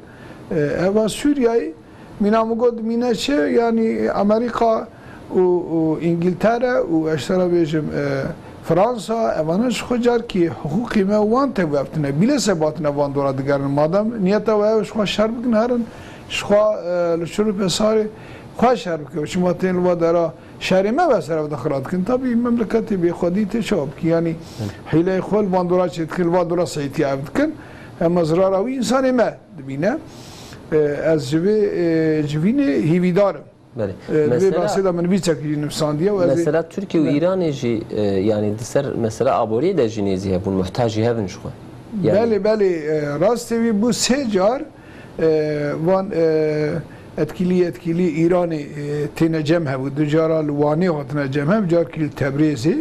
e, eva Sûriyeyê Mîna min got, dimîne çi? Yanî Amerîka û, û Îngiltere û ez ji te re bêjim, e, Fransa, evana ji xwe carkî hiqûqî me wan tevgeftine. Bîle se batine van dora digerin. Madem niyeta we ew ji xwe şer bikin herin, ji xwe, e, li çir û pesarê xwe şer bike. Çima tên li va dera şerê me ve ser ev de xira dikin. Tabî memleketê bê xwedî tê çawa bikî. Yanî hîleyê xwe li van dora çê dikin, li van dora seyîtiya ev dikin. Hema zirara wî însanê me dibîne. E, ez ji vê, e, civînê hîvîdar im. Belê. E, di vê Mesela, behsê de min vî çekî jî nivîsandiye û ez ê mesela Tirkiye û Belê. Îranê jî, e, yanî di ser mesela aboriyê de jî nêzî hebûn, muhtacî hev in ji xwe. Yanî Belê, belê, e, rastê wî bû sê car, e, van, e, etkilî, etkilî Îranê, e, têne cem hebû. Du cara li Wanê hatine cem hev, carkî li Tebrêzê.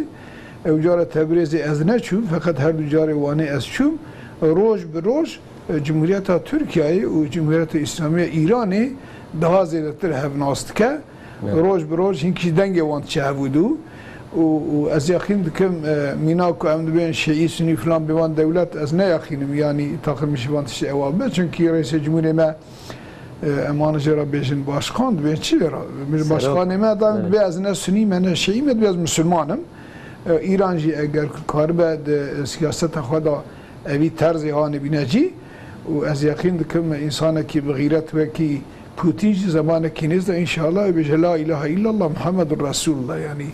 Ew cara Tebrêzê ez neçûm, feqet her du carê Wanê ez çûm. Roj bi roj, e, Cumhuriyeta Tirkiyeyê û Cumhuriyeta Îslamî ya Îranê daha zêdetir hev nas dike. Evet. Roj bi roj hinkî dengê wan diçe hev û dû. Û, û ez yaqîn dikim, e, mîna ku em dibên Şîî, Sunî filan bê wan dewlet, ez ne yaqîn im, yanî taqir min ji van tiştê ewa bibe. Çunkî Reîsê Cumhurê me, e, em ana jê re bêjin başkan, dibên çi lê re? Min Serok. Başkanê me da Evet. dibê ez ne Sunî me, ne Şîî me, dibê ez Misilman im. E, Îran jî eger ku karibe di siyaseta xwe de evî terzê hanê bîne cî û ez yeqîn dikim însanekî bi xîret wekî Putin jî zemanekî nêz de înşallah bêje la ilahe illallah Muhammedur Resulullah. Yanî,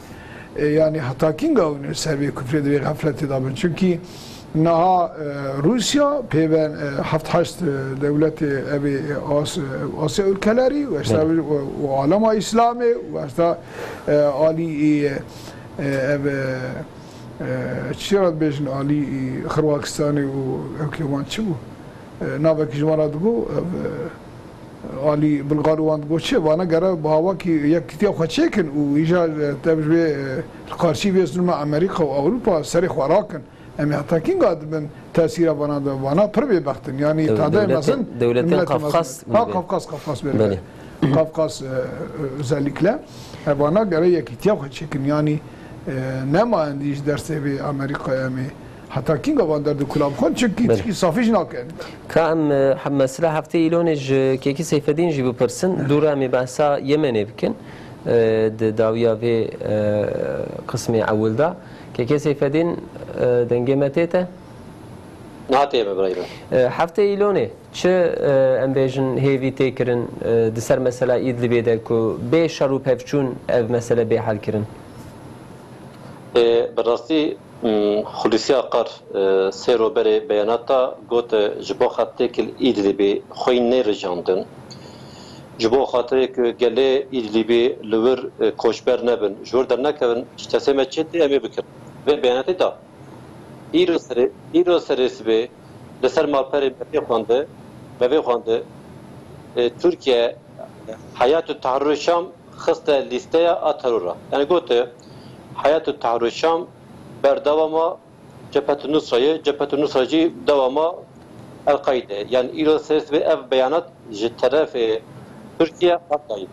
e, yanî heta kînga hûn ê ser vê kufrê di vê xefletê de bin? Çunkî niha, e, Rûsya pê ve, e, heft heşt, e, dewletê evê, e, As-, e, Asya ülkelerî û heta Evet. û, û alema Îslamê û heta, e, alî, e, e, ev, e, e, çi re dibêjin alî, e, Xirwakistanê û ew kê wan çi bû? E, navekî ji wan re digo, ev, e, alî Bilgar û wan digo çi? Vana gere bi awakî yekîtiya xwe çêkin û îja, e, tev ji vê, e, li qarşî vê zulma Amerîka û Ewropa serê xwe rakin. Em ê heta kînga dibin tesîra vana de? Vana pir bêbext in. Yanî Dew-, tadayê dewletên, mezin, dewletên miletê mezin. Qafqas Ha, mîne. Qafqas, Qafqas belê, Belê. belê. Qafqas, e, özellikle. E, vana gere yekîtiya xwe çêkin. Yanî, e, nema endî ji dersê vê Amerîkayê em ê heta kînga van derdikula bixwin? Çunkî Belê. tişkî safî jî nakin. Ka em, e, he-, mesela heftê Îlonê ji Kekî Seyfedîn jî bipirsin. Dû re em ê behsa Yemenê bikin. E, di dawiya vê, e, qismê ewil de. Kekê Seyfedîn, e, dengê me tê te? Niha tê me birayê me. E, heftê Îlonê çi, e, em bêjin hêvî tê kirin, e, di ser mesela Îdlibê de ku bê şer û pevçûn ev mesele bê helkirin? E, bi rastî Hmm, Xulûsî Akar, e, sê roj berê beyanata got, e, ji bo xatirê ku li Îdlibê xwîn nêrijandin, ji bo xatirê ku gelê Îdlibê li wir, e, koçber nebin, ji wir dernekevin, ji destê me çi tê em ê bikin. Vê beyanatê da. Îro serê, îro serê sibê li ser malperê me vê xwendî, me vê xwendî, e, Tirkiye Heyat Tahrir Şam xiste lîsteya a terora. Yani gote, Heyat Tahrir Şam berdewama Cephet Nusra ye, Cephet Nusra jî dewama El-Qaîde. Yani îro serê sibê ev beyanat ji terefê Tirkiye hat dayîn.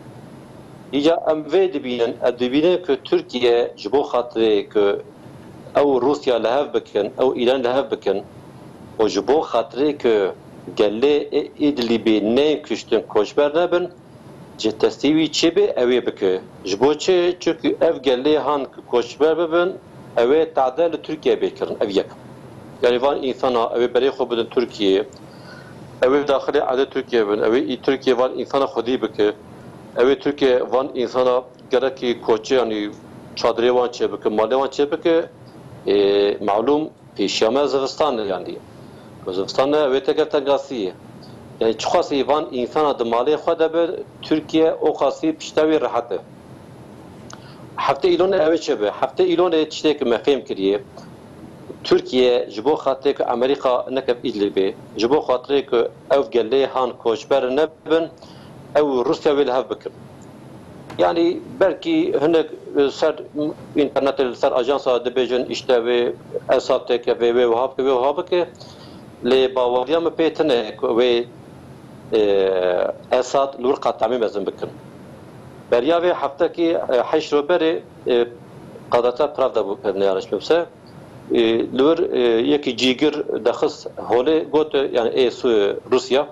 Îca em vê dibînin, em dibînin ku Tirkiye ji bo xatirê ku ew Rûsya li hev bikin, ew Îran li hev bikin û ji bo xatirê ku gelê Î-, Îdlîbê neyên kuştin, koçber nebin, ji destê wî çi bê, ew ê bike. Ji bo çi? Çunku ev gelê han ku koçber bibin, ew ê tade li Tirkiye bê kirin. Ev yek. Yani van însana, ew ê berê xwe bidin Tirkiye, ew ê daxilê erdê Tirkiye bin, ew ê î Tirkiye van însana xwedî bike, ew ê Tirkiye van însana gerekî koçê, yani çadirê wan çêbike, malê wan çêbike, ê, malûm Pêşiya me zivistan e, yanî. Ku zivistan e, wê teke tengasî ye. Yani çiqasî van însana di malê xwe de be, Tirkiye o qasî pişta wî rehet e. Heftê Îlonê ew ê çi be? Heftê Îlonê tiştê ku me fêm kiriye, Tirkiye ji bo xatirê ku Amerîka neke Îdlibê, ji bo xatirê ku ew gelê han koçber nebin, ew Rûsya wê li hev bikin. Yani belkî hinek, e, ser înternetê li ser ajansa dibêjin, işte wê Esad têkeve, wê wiha bike, wê wiha bike. Lê baweriya min pê tune ku wê, e, Esad li wir qetemî mezin bikin. Beriya vê heftekî, e, heşt roj berê, e, Qadeta Pravda bû, pevneya reşmî bise. E, li wir, e, yekî cîgir dexist holê, got, yani ê Su-, Rûsya,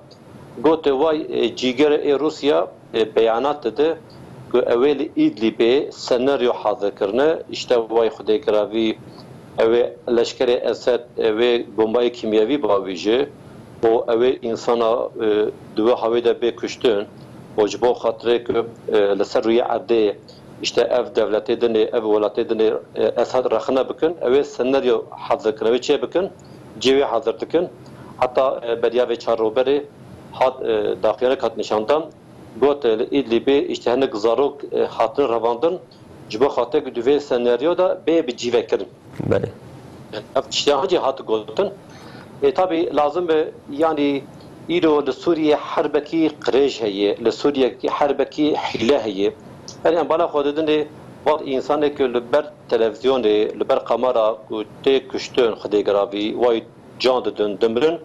got, way, e, cîgerê ê Rûsya, e, beyanat dide ku ew ê li Îdlîbê senaryo hazir kirine, işte way xwedê giravî, ew ê leşkerê Esed, ew ê bombayê kîmyevî bavêje û ew ê însana, e, di wê hawê de bê kuştin û ji bo xatirê ku, e, li ser rûyê erdê işte ev dewletê dinê, ev welatê dinê, e, Esed rexne bikin, ew ê senaryo hazir kirin, ew ê çê bikin, cê wê hazir dikin. Heta, e, beriya vê çar roj berê hat, e, daxuyaniyek hat nîşandan, got, e, li Îdlîbê işte hinek zarok, e, hatin revandin, ji bo xatirê ku di vê senaryo de bê bicîvekirin. Belê. Ev tiştiyan jî hat gotin. E, tabî lazim be, yanî îro li Sûriyê herbekî qirêj heye, li Sûriyê herbekî hîle heye. Her em bala xwe didin ê van însanê ku li ber televîzyonê, li ber kamera ku tê kuştin, xwedê giravî, way can didin, dimirin.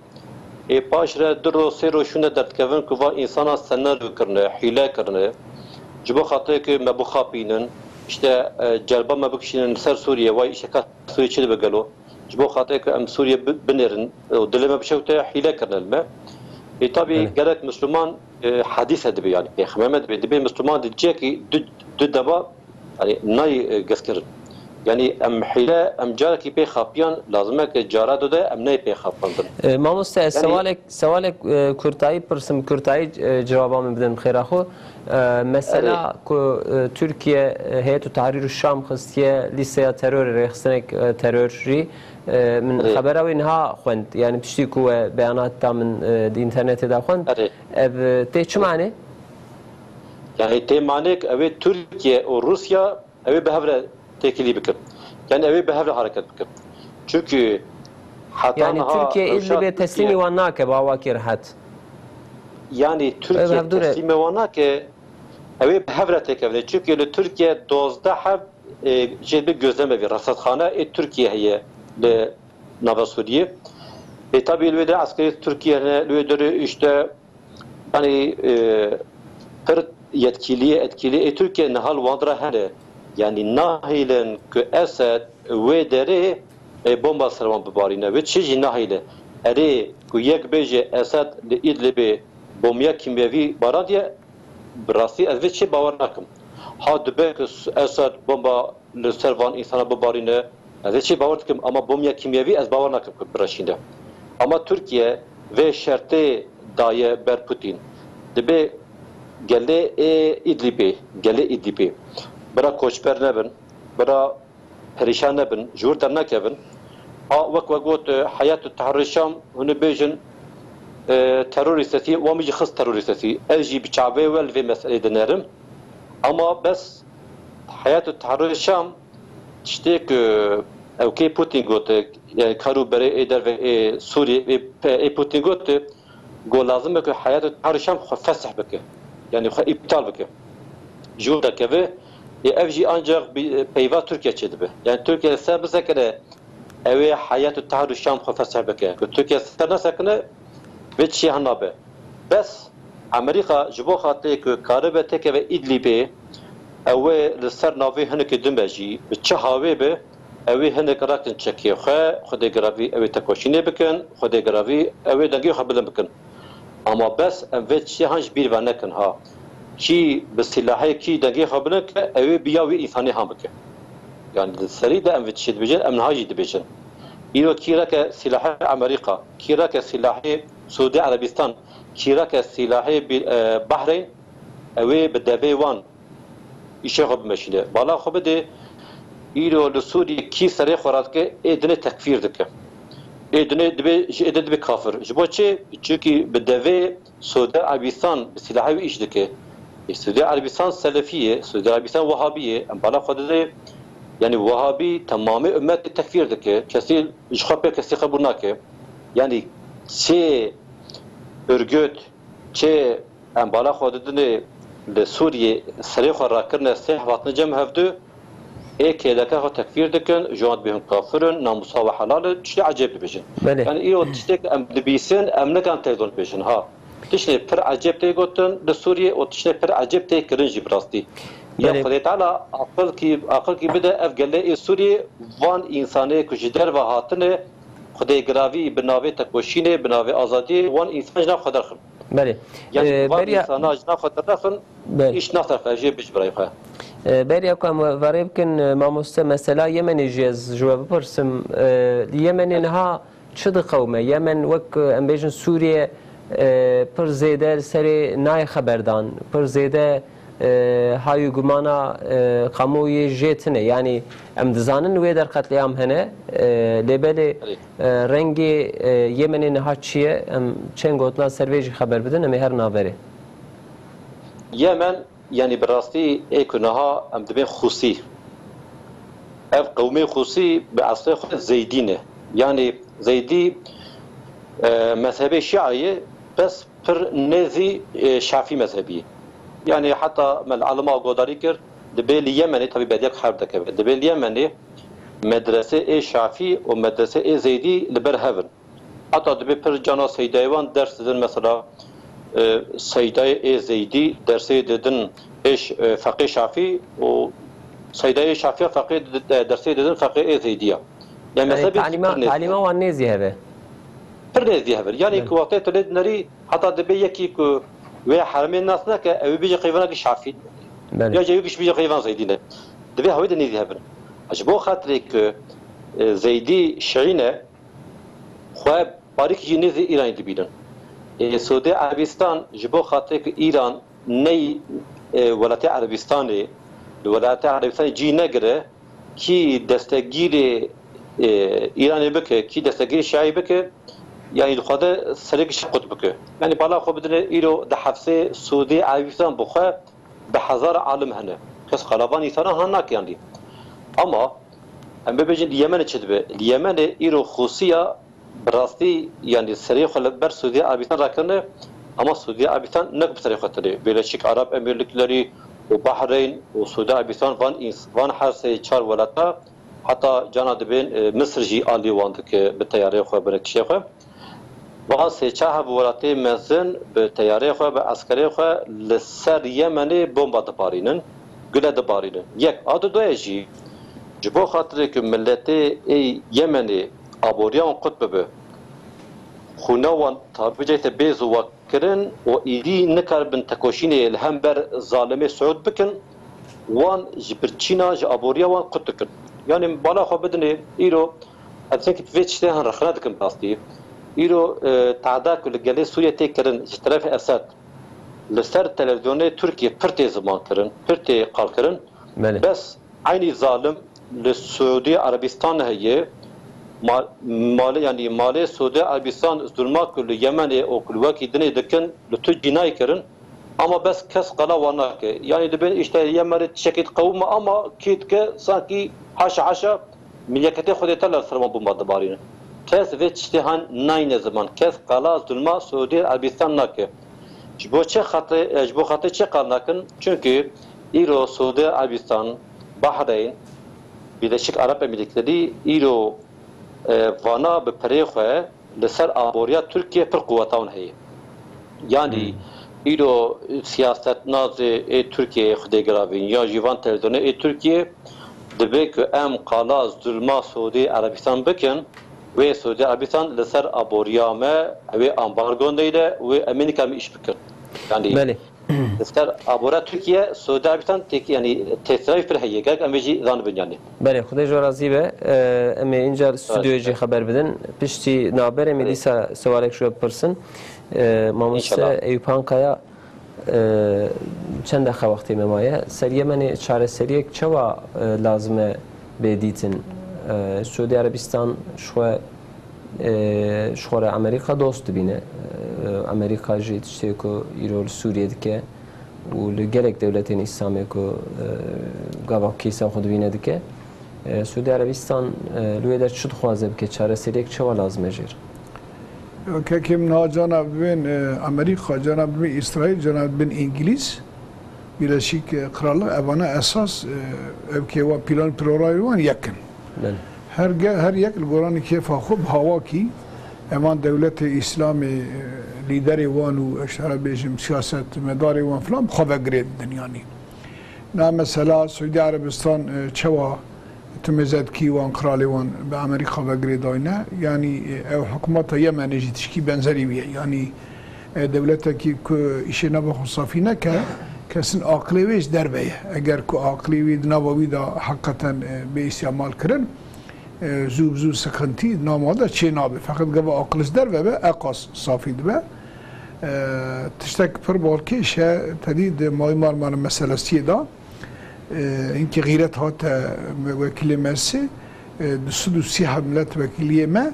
Ê paş re du roj, sê roj şûne derdikevin ku va însana senaryo kirine, hîle kirine. Ji bo xatirê ku me bixapînin, işte, e, cerba me bikişînin li ser Sûriye, way îşeka Sûriye çi dibe gelo? Ji bo xatirê ku em Sûriye bi-, binêrin û dilê me bişewte, hîle kirine li me. Ê tabî Belê. gerek Misliman, e, hedîse dibe, yani pêxemê me dibe. Dibe Misliman di cihekî du, du dema, yani nayê, e, gez kirin. Yani em hîle, em carekî pê xapiyan, lazim e ku cara du de em neyê pê xapandin. E, mamoste, ez Yani sewalek, sewalek, e, kurtayî pirsim, kurtayî, e, cewaba min bidin bi xêra xwe. E, mesela Erê. ku, e, Tirkiye, e, Heyet û Tahrir û Şam xistiye lîsteya terorê, rêxistinek, e, terorî, e, min Erê. xebera wê niha xwend. Yani piştî ku we beyanat da min, e, di înternetê de xwend. Erê. Ev, e, tê çi Erê. manê? Yani tê manê ku ew ê Tirkiye û Rûsya ew ê bi hev re têkilî bikin. Yani ew ê bi hev re hareket bikin. Çünkü heta Yani niha Tirkiye rewşa Îdlibê teslîmî Tirkiye wan nake, bi awakî rehet. Yani Ew Tirkiye hevdû re teslîmê wan nake, ew ê bi hev re têkevine. Çünkü li Tirkiye dozdeh heb, e, jê bi gözlemevî, resedxane ê Tirkiye heye li nava Sûriyê. Ê tabî li wê de eskerê Tirkiye hene, li wê derê işte, yani, e, pir yetkiliyê, etkiliyê ê Tirkiye niha li wan re hene. Yani nahêlin ku Esed wê derê, e, bomba ser wan bibarîne. Wê çi jî nahêle. Erê ku yek bêje Esed li Îdlibê bomya kîmyevî barandiye, bi rastî ez vê çê bawer nakim. Ha dibe ku Esed bomba li ser van însana bibarîne, ez ê çê bawer dikim, ama bomya kîmyevî ez bawer nakim ku bireşîne. Ama Tirkiye vê şertê daye ber Putin. Dibê gelê ê Îdlîbê, gelê Îdlîbê, bira koçber nebin, bira perîşan nebin, ji wir dernekevin. Ha, wek we got, e, Heyet Tehrîr Şam, hûn ê bêjin, e, terorîstetî, wan min jî xist terorîstetî. Ez jî bi çavê we li vê meseleyê dinerim. Ama bes Heyet Tehrîr Şam tiştê ku ew kê Putin gote, yani kar û berê ê derve ê Sûriyê, ê, ê Putin gote, got lazim e ku Heyet Tehrîr Şam xwe fesih bike. Yani xwe îptal bike. Ji wir derkeve, ê ev jî ancak bi peyva Tirkiye çêdibe. Yani Tirkiye li ser bisekine, ew ê Heyet Tehrîr Şam xwe fesih bike. Ku Tirkiye ser nesekine, vê tiştê hinabe. Bes Amerîka ji bo xatirê ku karibe têkeve Îdlîbê, ew ê li ser navê hinekî din be jî, bi çi hawê be, ew ê hinek rakin çekê xwe, Xwedê giravî ew ê tekoşînê bikin, Xwedê giravî ew ê dengê xwe bilind bikin. Ama bes em vê tiştê han ji bîr ve nekin ha. Kî bi silahê kî dengê xwe bilind ke, ew ê bi ya wî însanê han bike. Yani di serî de em vê tiştê dibêjin, em niha jî dibêjin. Îro kî reke silahê Amerîka, kî reke silahê Sûdî Erebistan, kî reke silahê bî-, e, Bahreyn, ew ê bi devê wan îşê xwe bimeşîne. Bala xwe bidê, îro li Sûriyê kî serê xwe radike, ê dinê tekfîr dike. Ê dinê dibê, ji ê de dibê kafir. Ji bo çi? Çunkî bi devê Sûdî Erebistan bi silahê wî îş dike. Ê Sûdî Erebistan selefî ye, Sûdî Erebistan wehabî ye. Em bala xwe didê, yani wehabî temamê ummetê tekfîr dike. Kesî ji xwe pê kesî qebûl nake. Yani çê örgüt, çê em bala xwe didinê li Sûriyê serê xwe rakirine sêh hatine cem hevdu, ê kêleka xwe tekfîr dikin, ji wan dibêjin kafir in, namusa we helal e, tiştê ecêb dibêjin. Belê. Yani îro tiştek em dibîsin, em nikan televîzyon dibêjin. Ha. Tiştê pir ecêb tê gotin li Sûriyê û tiştê pir ecêb tê kirin jî bi rastî. Ya Belê. Xwedê Teala aqil kî, aqil kî bide ev gelê ê Sûriyê, van însanê ku ji derve hatine, Xwedê giravî bi navê tekoşînê, bi navê azadiyê, wan însan ji nav xwe derxin. Belê. Yani Ee, van Beriya, însana ji nav xwe derxin, Belê. Îş naserfe jê bij birayê xwe. Ee, beriya ku em verê bikin, e, mamoste, mesela Yemenê jî ez ji we bipirsim. E, li Yemenê niha çi diqewime? Yemen wek, e, em bêjin Sûriye, e, pir zêde li serê nayê xeberdan, pir zêde, e, hay û gumana, e, kamuoyê jê tune. Yani em dizanin wê der qetlîam hene, e, lê belê, Erê. e, rengê, e, Yemenê niha çi ye? Em çend gotina ser vê jî xeber bidin, em ê herin averê. Yemen, yani bi rastî ê ku niha em dibên Xûsî. Ev qewmê Xûsî bi eslê xwe Zeydî ne. Yani Zeydî, e, mezhebê Şia ye, bes pir nêzî, e, Şafî mezhebî ye. Yani heta me li elima godarî kir, dibê li Yemenê, tabî bediya ku herb dekeve, dibê li Yemenê medresê ê Şafî û medresê ê Zeydî li ber hev in. Heta dibê pir cana seydayê wan ders didin, mesela, e, seydayê ê Zeydî dersê didin ê ş-, e, feqê Şafî û seydayê Şafî ya feqê di-, e, dersê didin feqê ê Zeydî ya. Yani Yani mezhebê talîma, pir nêzî talîma ye. Wan nêzî heve. Pir nêzî hevir. Yani Belê. Ku wextê tu lê dinerî, heta dibê yekî ku wê heremê nas neke, ew ê bêje qeyvanekî Şafî. Belê. Ya jî ew giş bêje qeyvan Zeydî ne. Divê hewê de nêzî hevir. Ji bo xatirê ku, e, Zeydî Şiî ne, xwe parîk jî nêzî Îranê dibînin. Ê Sûdê Erebistan ji bo xatirê ku Îran ney, e, welatê Erebistanê, li welatê Erebistanê cî negire, kî destegîrê, e, Îranê bike, kî destegîrê Şiayê bike, yanî dixwaze serê giştî qut bike. Yanî bala xwe bidine îro di hefsê Sûdê Erebistan bi xwe bi hezar alim hene. Kes qala van însana han nake yanî. Ama em bibêjin li Yemenê çi dibe? Li Yemenê îro Xûsiya bi rastî, yanî serê xwe li ber Sûdiya Erebistan rakirine, ama Sûdiya Erebistan ne ku bi serê xwe tune. Birleşik Arap Emirlikleri û Bahreyn û Sûdiya Erebistan van îns-, van her sê çar welata heta cana dibên, e, Misir jî alî wan dike bi teyarê xwe, bi rêkişê xwe. Van sê çar heb welatê mezin bi teyarê xwe, bi eskerê xwe li ser Yemenê bomba dibarînin, gule dibarînin. Yek, a dudoye jî, ji bo xatirê ku miletê ê Yemenê aboriya wan qut bibe, xûna wan tabî caîse bê ziwakirin û êdî nikaribin tekoşînê li hember zalimê Siûd bikin, wan ji birçîna, ji aboriya wan qut dikin. Yanî bala xwe bidinê, îro ez hinek vê tiştê hin rexne dikim rastî. Îro, e, tehda ku li gelê Sûriyê tê kirin ji terefê Esed, li ser televîzyonê Tirkiyê pir tê ziman kirin, pir tê qal kirin. Belê. Bes eynî zalim, li Suudî Erebistan heye. Ma-, malê, yanî malê Suudî Erebistan zulma ku li Yemenê û ku li wekî dinê dikin, li tu cî nayê kirin. Ama bes kes qala wan nake. Yanî dibên îşte Yemenê tiştekî diqewime ama kî dike sankî haşa haşa milyaketê Xwedê Teala li ser wan bomba dibarîne. Kes vê tiştê han nayne ziman. Kes qala zulma Suudî Erebistan nake. Ji bo çi xatirê, ji bo xatirê çi qal nakin? Çunkî îro Suudî Erebistan, Bahreyn, Birleşik Arap Emirlikleri îro, e, vana bi perê xwe li ser aboriya Tirkiye pir quweta wan heye. Yanî Hmm. îro siyasetnazê ê Tirkiyeyê Xwedê giravîn ya jî van televizyonê ê Tirkiye dibe ku em qala zulma Suudî Erebistan bikin, wê Suudî Erebistan li ser aboriya me wê ambargo neyde, wê em ê nikaribin îş bikin. Yanî Belê. li ser abora Tirkiye, Suudî Erebistan tek, yanî tesîra wî pir heye. Gerek em vê jî zanibin yanî. Belê, Xwedê ji we razî be. Ee, em ê înca li stûdyoyê jî xeber bidin. Piştî navberê em ê Belê. dîsa sewalek ji we bipirsin. Ee, mamoste İnşallah. Eyûp Ankaya, e, çend deqa wextê me maye. Ser Yemenê çareseriyek çawa, e, lazim e bê dîtin? E, Suudî Erebistan ji xwe, e, ji xwe re Amerîka dost dibîne. E, Amerîka jî tiştê ku îro li Sûriyê dike û li gelek dewletên Îslamê ku, e, gava kêsa xwe dibîne dike. E, Suudî Erebistan, e, li wê der çi dixwaze bike? Çareseriyek çawa lazim e jêr? Ya, kekê min, ha cana bibên, e, Amerîka, cana bibên Îsraîl, cana bibên Îngilîz, Birleşik, e, Krallık, evana esas, e, ev kêwa plan programê wan yek in. Belê. Her ge-, her yek li goranî kêfa xwe bi hawakî, evan dewletê Îslamê, e, lîderê wan û, ez şara bêjim, siyasetmedarê wan filan bi xwe ve girê didin yanî. Na mesela Suudî Erebistan, e, çawa tu mêze dikî wan, kralê wan bi Amerîka ve girêdayne? Yanî, e, ew hikûmeta Yemenê jî tişkî benzerî wî ye. Yanî, e, dewletekî ku îşê nava xwe safî neke, kesin aqilê wê ji derve ye. Eger ku aqilê wî di nava wî de heqeten, e, bê îstîmal kirin, e, zû bi zû sıkıntı di nava de çê nabe. Feqet gava aqil ji derve be, eqas safî dibe. E, tiştek pir balkêş e, tedî di Mayî Marmara meselesiyê de, e, hinkî xîret hate me-, wekîlê me sê, e, du sed û sî heb milletvekiliyê me,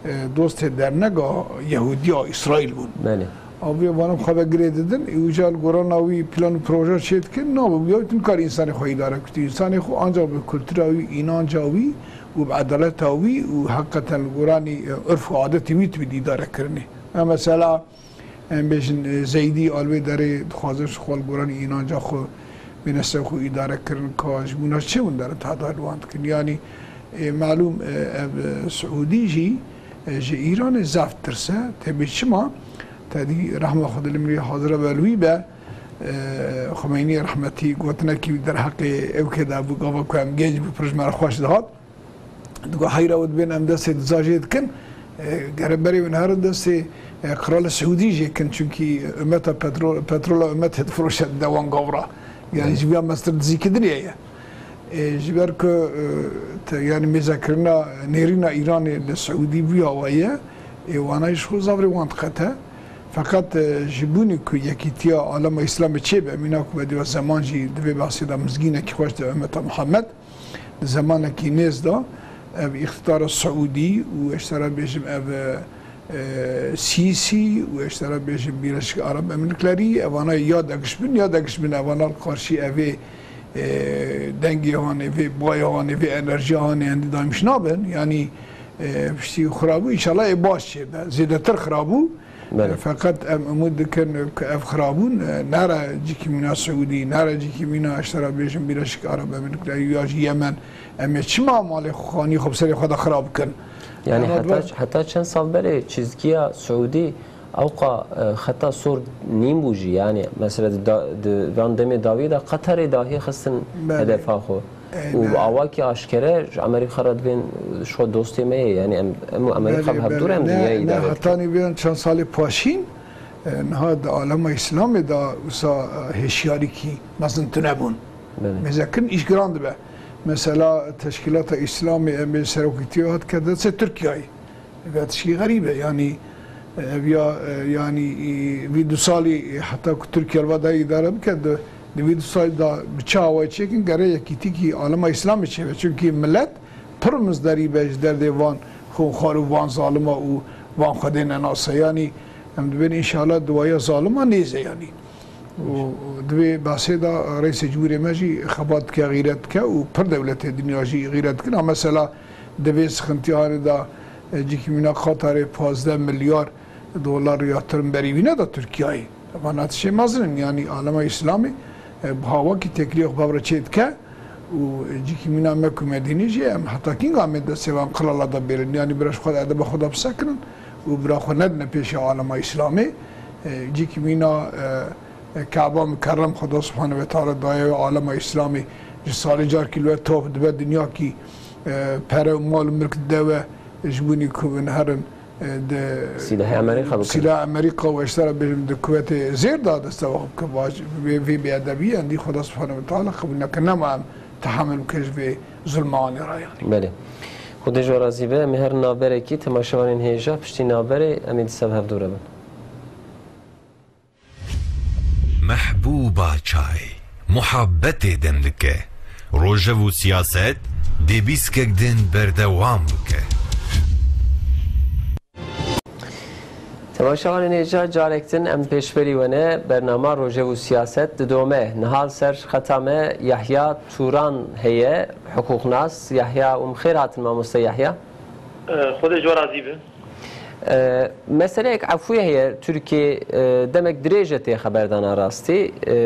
e, dostê dernega Yehûdiya Îsraîl bûn. Belê. Avê vana xwe ve girê didin, û îcar li gorana wî plan û proje çê dikin, nabe wî, wî nikare însanê xwe îdare bike. Însanê xwe ancak bi kultura wî, înanca wî û bi edaleta wî û heqeten li goranî, e, urf û adetê wî tibî îdare kirinê. Me mesela, em bêjin, e, Zeydî a li wê derê dixwaze ji xwe li goranî înanca xwe bêne ser xwe îdare kirin, ka ji bûna çi hûn derin tehda li wan dikin? Yanî, e, malûm, e, ev, e, Siûdî jî, e, ji Îranê zaf ditirse, tebî çima? Tedî rehma Xwedê li mirî hazira be li wî be, e, Xumeynî rehmetî gotinekî wî derheqê ew kê de bû, gava ku em genc bû, pir ji me re xweş dihat. Digo heyra wê dibên em destê diza jê dikin. E, gere berê win herin destê, e, Krala Siûdî jê kin, çunkî ummeta petro-, petrola ummetê difiroşe dide wan gavra. Yanî Evet. ji vîya mestir dizî kidiriye ye. E, ji ber ku, e, te, yanî mêzekirina nêrîna Îranê li Siûdî vî awa ye. E, wana jî ji xwe zaf rê wan diqete. Feqet, e, ji bûnî ku yekîtiya alema Îslamê çêbe, mîna ku be diwa zeman jî divê behsê de mizgînekî xweş de ummeta Muhammed, di zemanekî nêz de ev îqtidara Siûdî û ez ji te re bêjim ev, e, e, Sîsî û ez ji te re bêjim Birleşik Arap Emirliklerî, evana ya degiş bin, ya degiş bin evana li qarşî evê, e, dengê hanê, vê bayê hanê, vê enerjiya hanê endî daîmiş nabin. Yanî, e, piştî xirabû, înşallah ê baş çêbe. Zêdetir xirabû. Belê. Feqet em umûd dikin ku ev xirabûn, e, nere cîkî mîna Siûdî, nere cîkî mîna, ez ji te re bêjim, Birleşik Arap Emirliklerî ya jî Yemen. Em ê çima malê xanî xwe bi serê xwe de xirab bikin? Yanî Em heta, heta çend sal berê çizgiya Siûdî ewqa, e, xeta sor nîn bû jî. Yanî mesela di da-, di van demê dawî de Qeterê dahî xistin Belê. hedefa xwe. Û bi awakî aşkere ji Amerîka re dibên ji xwe dostê me ye. Yanî em, em û Amerîka bi hevdû re em dinyayê îdare dikin. Hetanî bêjin çend salê paşîn, e, niha di alema Îslamê de wisa, e, hêşiyarîkî mezin tune bûn. Belê. Mêzekirin îş giran dibe. Mesela Teşkîlata Îslamê em ê serokîtiyê hat kete destê Tirkiyeyê. Ev ya tişkî xerîb e, yanî, ev ya, e, yanî, e, vî du salî, e, heta ku Tirkiye li va dayê îdare bike, di Di vî du salî de bi çi awayî çêkin, gere yekîtîkî alema Îslamê çêbe. Çunkî milet pir mizderî be ji derdê van xûnxwar û van zalima û van xwedê nenase. Yanî em dibên înşallah diwaya zalima nêze yanî. Û di vê behsê de Reîsê Cumhurê me jî xebat dike, xîret dike û pir dewletê dinya jî xîret dikin. Ha mesela di vê sixintiyanê de, e, cîkî mîna Qatarê pazdeh milyar dolar yatırım berî wî neda Tirkiyeyê. Vana tişê mezin in, yanî alema Îslamê, e, bi hawakî têkiliyê xwe bevre çê dike û cîkî mîna me ku Medînê jî em heta kînga em ê destê van qilala de bêrin. Yanî bira ji xwe de edeba xwe de bisekinin û bira xwe nedine pêşa alema Îslamê. E, cîkî mîna, e, e, Kaba Mukerrem Xweda Subhane ve Teala daye ve alema Îslamê ji salê carkî li we top dibe dinyakî, e, pere û mal û milk dide we ji bo nî ku bin herin, e, di Sîlahê Amerîka bikin. Sîlahê Amerîka û eştera bêjim di kuvetê zêr da deste we bike, vaj-, vê, vê bêedebî, endî Xweda Subhane ve Teala qebûl neke, nema em tehemil bikin ji vê zulma anê re yanî. Belê. Xwedê ji we razî be. Em ê herin navberekî, temaşevanên hêja, piştî navberê em ê dîsa bi hevdû re bin. Mehbûba çay, muhabbetê dem dike. Rojev û siyaset dê bîskek din berdewam bike. Temaşevanên hêja, carek din em pêşberî we ne, bernama Rojev û Siyaset didome. Niha li ser xeta me Yahya Turan heye, hiqûqnas. Yahya, û bi xêr hatin mamoste Yahya. Xwedê ji we razî be. E, meseleyek efûyê heye, Tirkiye, e, demek dirêj e tê xeberdana rastî. E,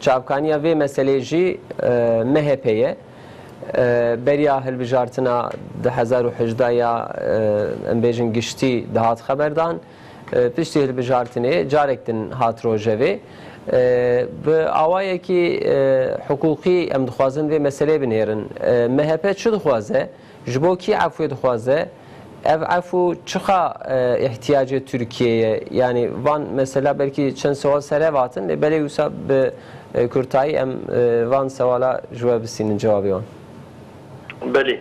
çavkaniya vê meseleyê jî, e, M H P ye. E, beriya hilbijartina du hezar û hejdeh ya, e, em bêjin giştî dihat xeberdan. E, piştî hilbijartinê carek din hat rojevê. E, bi awayekî, e, hiqûqî em dixwazin vê meseleyê binêrin. E, M H P çi dixwaze? Ji bo kî efûyê dixwaze? Ev efû çiqa, e, îhtiyacê Tirkiyê ye? Yanî van mesela belkî çend sewal ser hev hatin, lê belê wisa bi, e, kurtayî em, e, van sewala ji we bistînin, cewabê wan. Belê.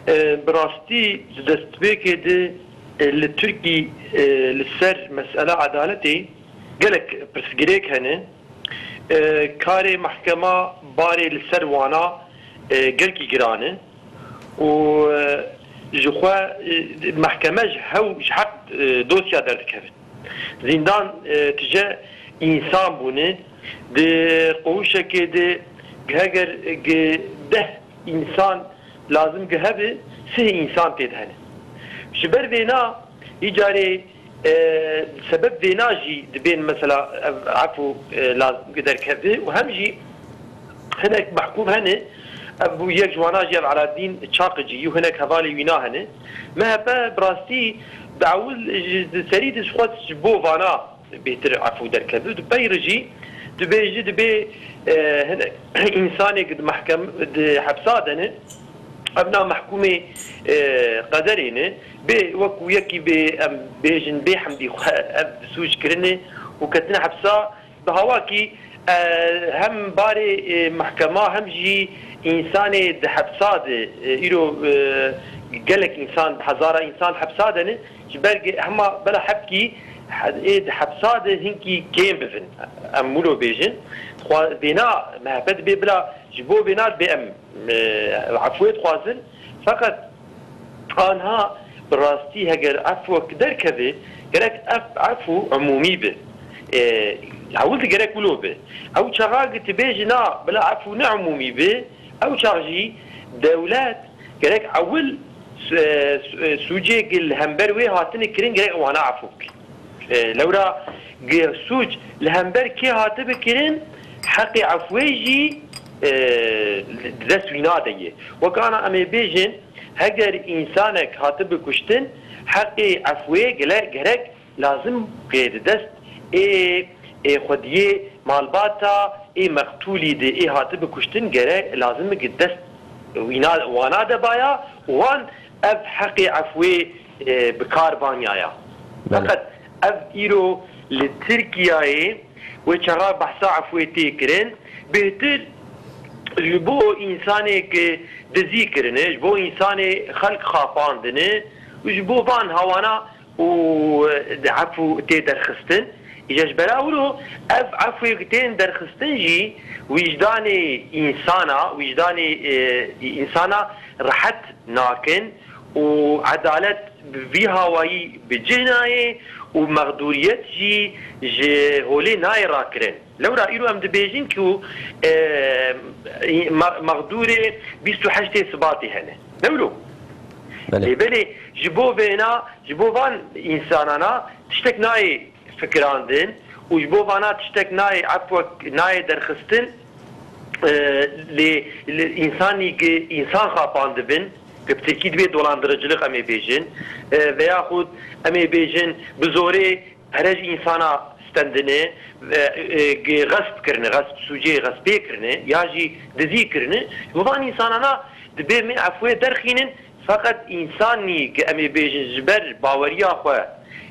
E, bi rastî di destpêkê de, e, li Tirkî, e, li ser mesela edaletê gelek pirsgirêk hene. E, karê mehkema barê li ser wana, e, gelkî giran e û, e, ji xwe, e, mehkeme ji hew, ji heq, e, dosya derdikevin. Zîndan, e, tije însan bûne. Di qowişekê de heger, e, deh însan lazim ki hebe, sih însan tê de hene. Ji ber vêna, îcarê, e, sebeb vêna jî dibên mesela ev efû, e, lazim ki derkeve û hem jî hinek mehkûm hene, ev bû yek ji wana jî ev Alaaddin Çakıcı yû, hinek hevalê wîna hene. M H P bi rastî di ewil ji, di serî de ji xwe ji bo vana bêtir efû derkeve. Di pey re jî dibêje, dibê, e, hinek însanê ki di mehkem-, di hepsa de ne, ev na mehkûmê, e, qederê ne, bê wekû yekî bê, em bêjin, bê hemdî xwe ev sûc kirine û ketine hepsa, bi hawakî, e, hem barê, e, mehkema hem jî însanê di hepsa de, e, îro, e, gelek însan, bi hezara însan hepsa de ne, ji ber ge-, hema bela hepkî he-, ê di hepsa de hinkî kêm bivin. Em wilo bêjin. Xwe vêna M H P dibê bila ji bo vêna dibê em, e, efûyê dixwazin. Feqet anha bi rastî heger efû derkeve, gerek ev efû umûmî be. E, ewil de gerek wilo be. Ew çaxa ki tu bêjî na bila efû ne umûmî be, ew çax jî dewlet gerek ewil, e, sû-, e, sûcê ki li hember wê hatine kirin, gerek wana efû bike. E, lewra gi-, sûc li hember kê hatibe kirin, heqê efûyê jî, e, di dest wîna de ye. Wek ana em ê bêjin, heger însanek hatibe kuştin, heqê efûyê gele-, gerek lazim kê di dest ê, ê xwediyê malbata ê meqtûlî de ê hatibe kuştin, gere lazim ki dest wîna, wana de baya, wan ev heqê efûyê, e, bi kar baniyaya. Belê. Feqet ev îro li Tirkiyeyê wê çaxa behsa efûyê tê kirin, bêhtir ji bo însanê ki dizî kirine, ji bo însanê xelk xapandine û ji bo van hawana û, e, di efû tê derxistin. Îca ji bera wilo ev efwê ku tên derxistin jî wîjdanê însana, wîjdanê, e, însana rehet nakin û edalet bi vî hawayî bi cih nayê û mexdûriyet jî ji holê nayê rakirin. Lewra îro em dibêjin ku, e, me-, mexdûrê bîst û heştê Sibatê hene. Ne wilo? Belê. Lê belê ji bo vêna, ji bo van însanana tiştek nayê fikirandin û ji bo vana tiştek nayê efwek nayê derxistin, e, lê, lê însanî gi însan xapandibin, gi bi tirkî dibê dolandırıcılık em ê bêjin, e, veyaxud em ê bêjin bi zorê pere ji însana stendine, e, e, gi xesp kirine, xesp sûcê xespê kirine ya jî dizî kirine, ji bo van însanana dibê me efwê derxînin. Feqet însanî gi em ê bêjin ji ber baweriya xwe,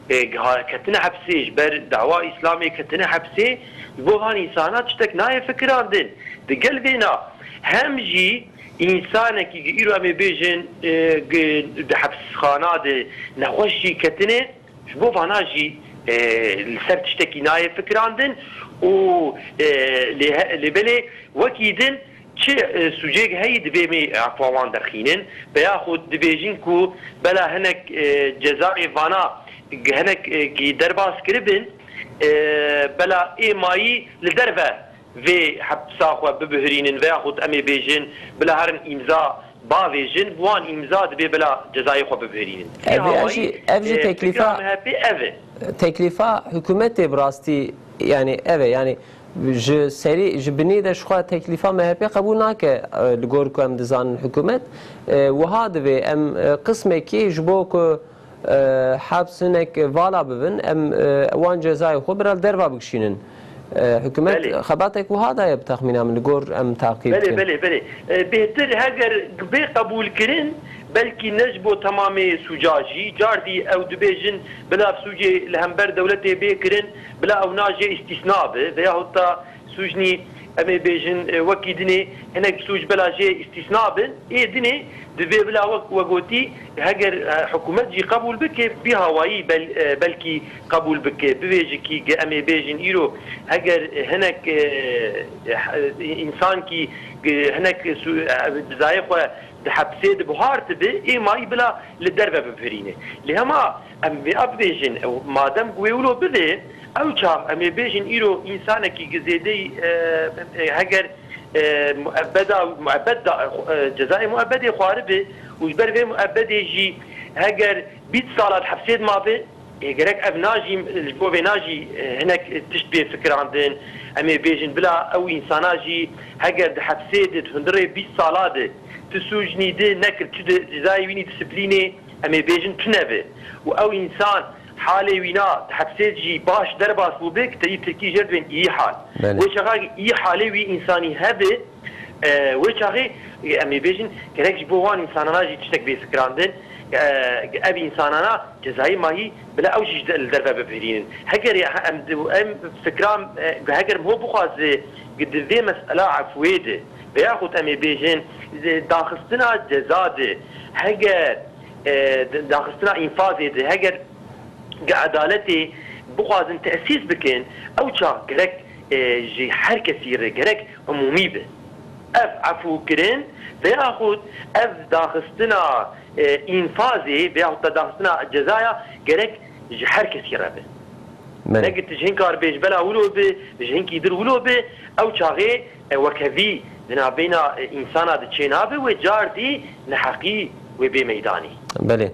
e, gi ha-, ketine hepsê, ji ber dawa Îslamê ketine hepsê, ji bo van însana tiştek nayê fikirandin. Di gel vêna hem jî însanekî gi îro em ê bêjin, e, gi di hepsxana de nexweş jî ketine, ji bo vana jî, e, li ser tiştekî nayê fikirandin û, e, lê he-, lê belê wekî din çi, e, sûcêk heyî divê me efwa wan derxînin, veyaxud dibêjin ku bela hinek, e, cezayê vana hinek, e, kî derbas kiribin, e, bela ê mayî li derve vê hepsa xwe bibihirînin veyaxud em ê bêjin bila herin îmza bavêjin, bi wan îmza dibê bila cezayê xwe bibihirînin. Ev, ev jî, ev jî e, teklîfa, fikra M H P ev e. Teklîfa hikûmetê bi rastî, yani ev e, yani ji serî, ji binî de ji xwe teklîfa M H P qebûl nake, e, li gor ku em dizanin hikûmet, e, wiha divê em, e, qismekî ji bo ku, e, heps hinek vala bibin, em, e, wan cezayê xwe bira li derva bikişînin. E, hikûmet Belê. xebatek wiha daye bi texmîna min, li gor em taqîb Belê, dikin. belê, belê. E, bêhtir heger bê qebûlkirin, belkî ne ji bo temamê sûca jî, cardî ew dibêjin bila sûcê li hember dewletê bê kirin, bila ew na jê îstîsna be, veyahut da sûcnî em ê bêjin, e, wekî dinê hinek sûc bela jê îstîsna bin, ê dinê divê bila wek we gotî, heger, e, hikûmet jî qebûl bike, bî hawayî bel-, e, belkî qebûl bike. Bivêjikî gi em ê bêjin îro, heger hinek, e, e, însankî, e, hinek su-, e, cezayê xwe di hepsê de buhar dibe, ê mayî bila li derve bibihirîne. Lê hema em vê bibêjin, ew madem ku wê wilo bibe, ew çax em ê bêjin îro însanekî gi zêdeyî, e, e, heger, e, muebeda, muebed da, e, cezayê muebedê xwaribe û ji ber vê muebedê jî heger bîst sala di hepsê de mabe, ê, gerek ev najî, ji bo vê najî, e, hinek tişt bê fikirandin. Em ê bêjin bila ew însana jî heger di hepsê de, di hundirê bîst sala de, tu sûcnî di nekir, tu di cezayê wînî disiplînê, em ê bêjin tune be. Û ew însan halê wîna di hepsê jî baş derbas bûbe, ki te yî tirkî jê re dibên iyi hal. Belê. Wê çaxa iyi halê wî însanî hebe, e, wê çaxê, e, em ê bêjin, gerek ji bo wan însanana jî tiştek bê fikirandin, e, ev însanana cezayê mayî bila ew jî ji de-, li derve bibihînin. Heger ya, em di-, em fikra, e, heger miho bixwaze di vê mesela efwê de, veyaxud em ê bêjin, e, daxistina ceza de, heger, e, di-, daxistina înfazê de, heger gi edaletê bixwazin tesîs bikin, ew çax gerek, e, ji her kesî re gerek umûmî be. Ev efûkirin veyaxud ev daxistina, e, înfazê veyahut da daxistina cezaya gerek ji her kesî re be. Belê. Ne gi tu ji hin kar bê ji bela wilo be, ji hinkî dir wilo be, ew çaxê, e, wekhevî di navbeyna, e, însana de çênabe, wê cardî neheqî wê bê meydanî. Belê.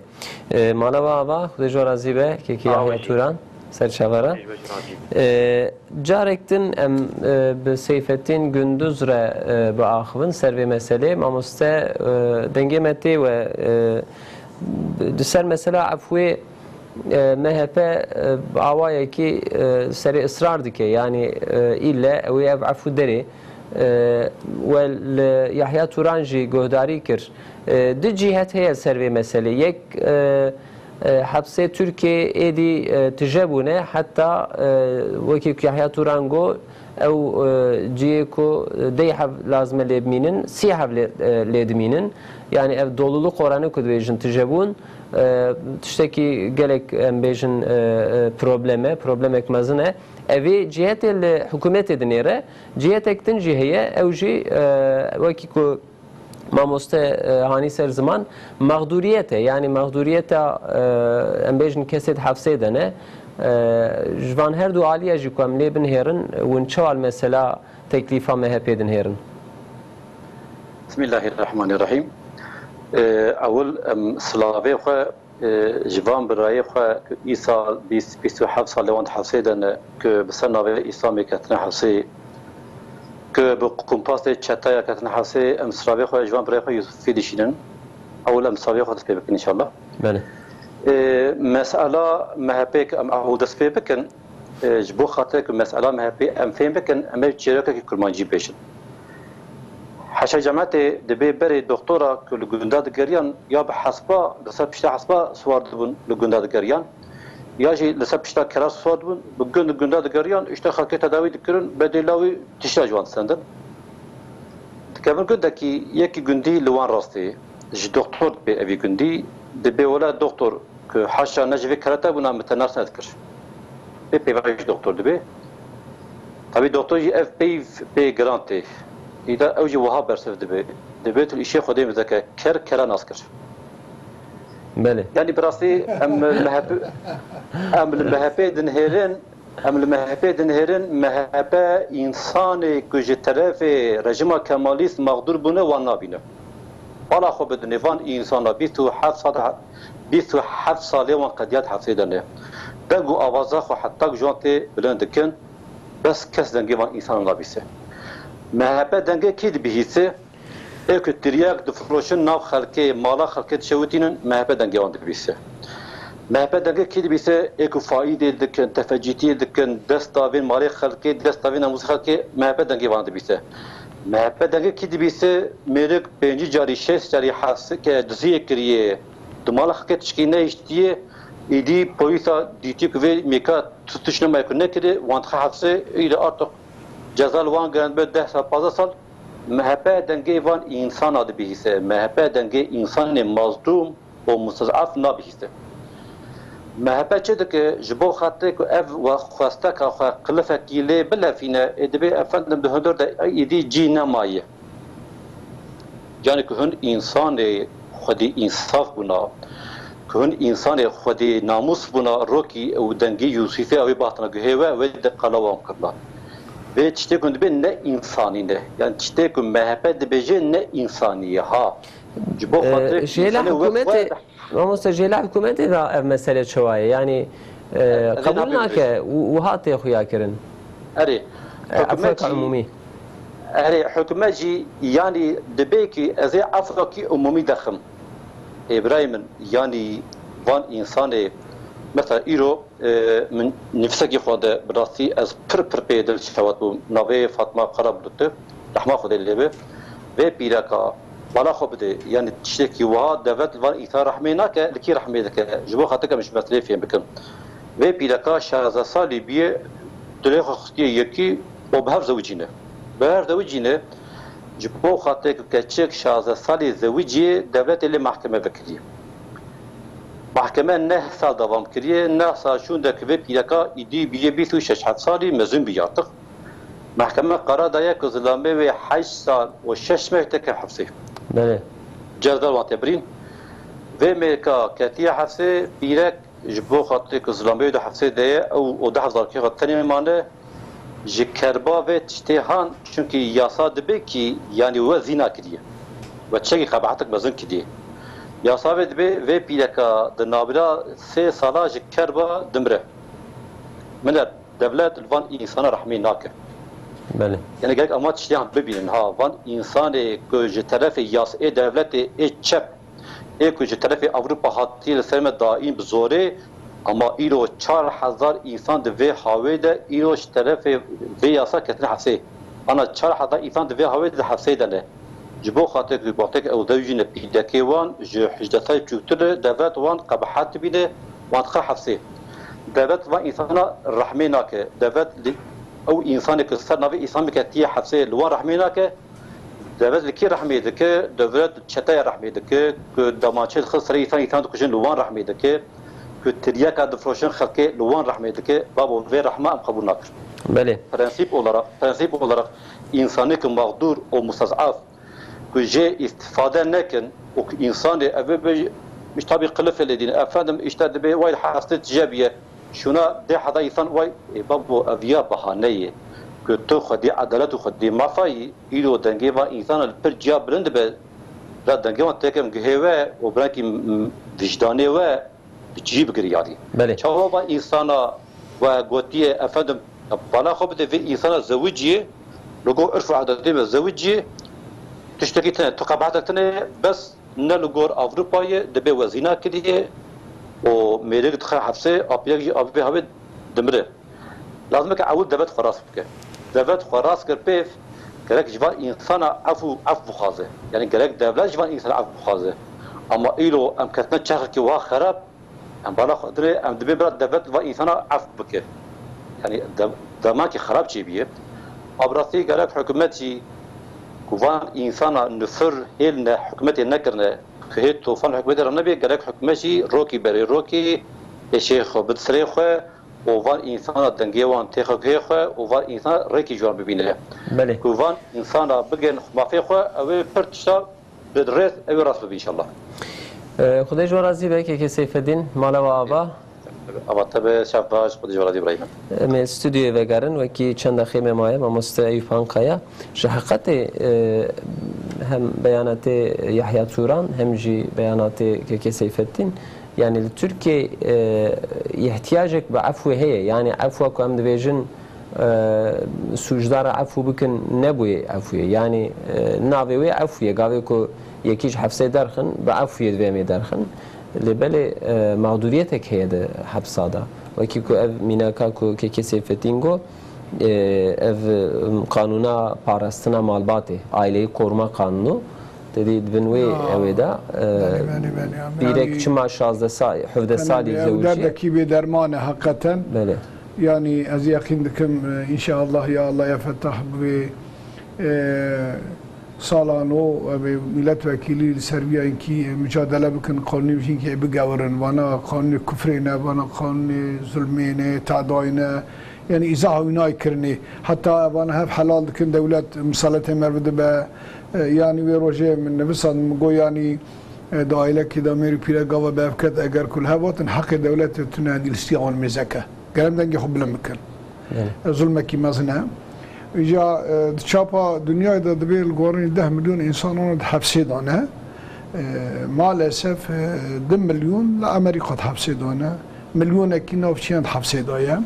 E, mala we ava, Xwedê ji we razî be, kekî Yahya Tûran, ser çava re. E, carek din em, e, bi Seyfettin Gündüz re, e, biaxivin ser vê meselê. Mamoste, e, dengê me tê we, e, di ser mesela efwê, e, M H P, e, bi awayekî, e, serê israr dike, yanî, e, îlle ew ê ev efû derê, e, we li Yahya Tûran jî guhdarî kir. E, du cîhet heye ser vê meselê. Yek, e, E, hepsê Tirkiyê êdî, e, tije bûne, heta, e, wekî ku Yahya Turan got, ew, e, cihê ku, e, deh heb lazim e lê bimînin, sî heb lê, e, lê dimînin. Yani ev doluluk oranı ku dibêjin tije bûn, e, tiştekî gelek, em bêjin, e, e, problem e, problemek mezin e. Evê cihê li hikûmetê dinêre, cihêtek din jî heye, ew jî, e, wekî ku Mamoste, e, hanî ser ziman, mexdûriyet e. Yani mexdûriyeta, e, em bêjin kesê di hefsê de ne. E, ji van her du aliya jî ku em lê binihêrin, win çawa li mesela teklîfa M H P dinihêrin? Bismillahirrahmanirrahim. E, ewil em silavê xwe, e, ji van birayê xwe ku îsal bîst, bîst û heft sal li wan di hefsê de ne, ku bi ser navê Îslamê ketine hefsê, ku bi kumpasê çetaya ketine hefsê, em silavê xwe ji van birayê xwe Yusufî dişînin. Ewil em silavê xwe dest pê bikin înşallah. Belê. E, mesela M H P ku em ew dest pê bikin, e, ji bo xatirê ku mesela M H P em fêm bikin, em ê çîrokekî kurmancî bêjin. Heşa cematê dibê berê doktora ku li gunda digeriyan ya bi hespa, li ser pişta hespa siwar dibûn li gunda digeriyan, ya jî li ser pişta kera siwar dibûn, bi gund gunda digeriyan, îşte xelkê tedawî dikirin, bedêla wî tişta ji wan disendin. Dikevin gundekî, yekî gundî li wan rastê, ji doktor dibê evî gundî, dibê wele doktor, ku haşa ne ji vê kerete bûna, min te nas nedikir. Pê pêvajoyî doktor dibe. Tabî doktor jî ev peyv pê giran tê. Îda ew jî wiha bersiv dibe. Dibe tu li îşê Xwedê mizeke ker kera nas kir. Belê. Yanî bi rastî em li M H P, em li M H P dinihêrin, em li M H P dinihêrin, M H P însanê ku ji terefê rejîma Kemalîst mexdûr bûne wan nabîne. Bala xwe bidinê van însana bîst û heft sal, bîst û heft salê wan qediya di hepsê de ne. Deng û avaza xwe heta ku ji wan tê bilind dikin, bes kes dengê van însanan nabîse. M H P dengê kî dibihîse? Ê ku tiryak difiroşin nav xelkê, mala xelkê dişewitînin, M H P dengê wan dibîse. M H P dengê kî dibîse? Ê ku faîdê dikin, tefecîtiyê dikin, dest davên malê xelkê, dest davên namûsê xelkê, M H P dengê wan dibîse. M H P dengê kî dibîse? Mêrik pêncî carî, şêst carî hesike diziyê kiriye, di mala xelkê tişkî nehiştiye, îdî polîsa dîtî ku vê mêka tu tişt nemaye ku nekiriye, wan dixe hepsê, îro artoq ceza li wan girandibe deh sal, pazdeh sal. M H P dengê van însana dibihîse, M H P dengê însanê mazlûm û mustezaf nabihîse. M H P çi dike? Ji bo xatirê ku ev we xwesteka xwe qilifekî lê bilefîne, ê dibê efendim di hundir de êdî cî nemaye. Yani ku hin însanê xwedî însaf bûna, ku hin însanê xwedî namûs bûna, rokî û dengî Yûsîfê ew ê bihatana guhê we, wê di qala wan kirina. Vê tiştê ku dibê ne însanî ne. Yani tiştê ku M H P dibêje ne însanî ye ha. Ji bo xatirê Ee, jêla hikûmetê, mamoste, jêla hikûmetê de ev mesele çawa ye? Yani, e, qebûl nake û, û hatê xuya kirin. Erê, E, hikûmet efweka jî, umûmî. Erê, hikûmet jî, yani, dibê ki ez ê efwekî umûmî dexim. Ê birayê min, yani, van însanê, mesela îro, e, min nifsekî xwe de bi rastî ez pir pir pê dil şewat bûm. Navê Fatma Karabulut e. Rehma Xwedê lê be. Vê pîreka bala xwe bide. Yani tiştekî wiha devlet li van îta rehmê nake, li kî rehmê dike? Ji bo xatir em ji meselê fêm bikin. Vê pîreka şazdeh salî bûye, dilê xwe xistiye yekî û bi hev zewicîne. Bi hev zewicîne, ji bo xatirê ku keçik şazdeh salî zewicî, devletê lê mahkeme vekiriye. Mahkeme neh sal devam kiriye, neh sal şûnde ku vê pîreka îdî bûye bîst û şeş heft salî, mezin bûye artık. Mahkeme qara daye ku zilamê wê heşt sal û şeş meh teke hepsê. Belê. Cezber wan tê birîn. Vê mêrka ketiye hepsê, pîrek ji bo xatirê ku zilamê wê di hepsê de ye, ew û deh zarokê xwe tenê mane, ji kerba vê tiştê han, çunkî yasa dibe kî, yanî we zîna kiriye. We çekî qebahetek mezin kiriye. Yasa vê dibe, vê pîreka di navbera sê sala ji kerba dimire. Min e Devlet li van însana rehmê nake. Belê. Yani gerek ema tiştê han bibînin ha. Van însanê ku ji terefê yasê devletê ê çep, ê ku ji terefê Ewropa hatiye li ser me daîm bi zorê, ama îro çar hezar însan di vê hawê de, îro ji terefê vê yasa ketine hepsê. Ana çar hezar însan di vê hawê de di hepsê de ne. Ji bo xatir ku wextek ew zewicîne pîdekê wan ji hejdeh salî biçûktir e, devlet wan qebehet dibîne, wan dixe hefsê. Devlet van însana rehmê nake. Devlet li ew însanê ku ser navê Îslamê ketiye hefsê li wan rehmê nake. Devlet li kê rehmê dike? Devlet çeteye rehmê dike ku demaçe dixin serê însan, însan dikujin, li wan rehmê dike. Ku tiryaka difroşin xelkê, li wan rehmê dike. Babo, vê rehma em qebûl nakin. Belê. Prensîp olarak, prensîp olarak însanê ku mexdûr û mustez'af ku jê îstifade nekin û ku însanê ev ê bê, îşte tabî qilifê lê dîne. Efendim, îşte dibê way hastê tije biye. Şûna dê heda însan way, ê babo, ev ya bahane ye. Ku tu xwedî edalet û xwedî mafa yî, îro dengê van însana li pir ciya bilind dibe. Bira dengê wan têkim guhê we û birakî, m-, wijdanê we bi cî bigiriyarî. Belê. Çawa va însana we gotiye, efendim, bala xwe bide vê însana zewiciyê, li gor irf û edetê me zewiciyê, tiştekî tine, tu qebatek tine, bes ne li gor Ewropayê, dibe we zîna kiriye û mêrik dixe hefsê, apiyek jî avê havê dimire. Lazim e ke ewil devlet xwe rast bike. Devlet xwe rast kir pêv, gerek ji van însana efû, ef bixwaze. Yanî gerek devlet ji van însana ef bixwaze. Ama îro em ketine çaxekî wa xerab, em bala xwe dirê, em dibê bira devlet van însana ef bike. Yanî de-, demakî xerab çêbiye. A bi rastî gerek hikûmet jî ku van însana nifir hêline hikûmetê nekirine, ku hê tofan hikûmetê re nebe, gerek hikûmet jî rokî berê rokî, pêşê xwe bid serê xwe, û van însana dengê wan têxe guhê xwe û van însana rêkî ji wan bibîne. Belê. Ku van însana bigên mafê xwe, ew ê pir tişta bi rêz ew ê rast bibe înşallah. Ee, Xwedê ji we razî be, kekê Seyfeddîn, mala we ava. Ava te be, şev baş, Xwedê ji we razî be, Îbrahîm. Em ê stûdyoyê vegerin, wekî çend dexê me maye, mamoste Eyûp Ankaya. Ji heqetê, e, hem beyanatê Yahya Turan, hem jî beyanatê kekê Seyfeddîn, yanî li Tirkiyê, e, îhtiyacek bi efwê heye. Yanî efwa ku em dibêjin, e, sûcdara efw bikin, nebûye efwê. Yanî, e, navê wê efwê. Gavê ku yekî ji hefsê derxin, bi efwê divê em ê derxin. Lê belê, e, mağduriyetek heye di hepsa de. Wekî ku ev mînaka ku kekê Seyfeddîn got, e, ev, e, qanûna parastina malbatê, aileyi koruma kanûnû, te dî di bin wê Ya. ewê de, e, Belê, belê, belê. Em pîrek yanî çima şazdeh sa-, hevdeh Em salî ê ew zewicî. Derdekî bêderman e heqeten. Belê. Yanî ez yeqîn dikim, e, înşeallah ya Allah ya Fetah bi vê, e, Salano, em ê milletvekîlî li ser vî yayînkî, e, micadele bikin, qanûnê jînkî ê bigewirin. Vana qanûnê kufrê ne, vana qanûnê zulmê ne, tadayê ne. Yanî îzaha wî nayê kirinê. Heta vana hev helal dikin, dewlet misaletê merv dibe. E, yanî wê rojê min nivisan, min got, yanî, e, di aîlekî de mêr û pîre gava bi hev ket, eger ku li hev hatin, heqê dewletê tune, yanî listiya wan mêze ke. Gerek dengê xwe bilind bikin. Belê. E, zulmekî mezin e. Îja, e, di çapa dinyayê de dibê li gorinî deh milyon însan wana di hepsê de ne. E, maalesef, e, du milyon li Amerîka di hepsê de ne. Milyonekî navçiyan di hepsê de ye.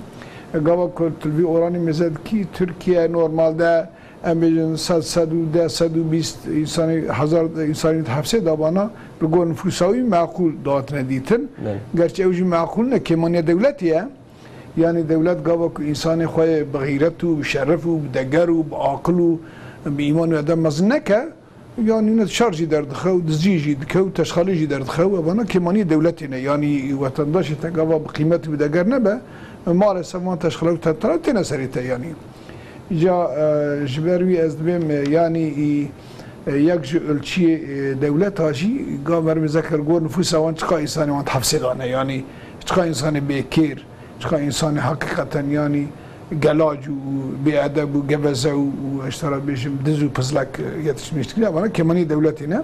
E, gava ku tu li vî oranî mêze dikî, Tirkiye normalde, em bêjin sed, sed û deh, sed û bîst însanî, hezar însanî di hepsê de vana, li gor nifûsa wî meqûl dihatine dîtin. Belê. Gerçi ew jî meqûl ne, kêmaniya dewletê ye. Yanî dewlet gava ku însanê xwe bi xîret û bi şeref û bi deger û bi aqil û bi îman û edeb mezin neke, yanî ne şer jî derdixe û dizî jî dike û teşxalî jî derdixe û evana kêmaniyê dewletê ne. Yanî wetendaşê te gava bi qîmet û bi deger nebe, maalesef van teşxala û tentana têne serê te yanî. Îca, e, ji ber wî ez dibêm, e, yanî, e, yek ji ölçiyê, e, dewleta jî gav merivê zeker gor nifûsa wan çiqa însanê wan di hepsê de ne, yanî çiqa însanê bêkêr, çiqa însanê heqîqeten yanî gelac û bêedeb û geveze û, û ji te re bêjim diz û pizlek, e, yetişmiş dikin. Evana kêmanî dewletê ne.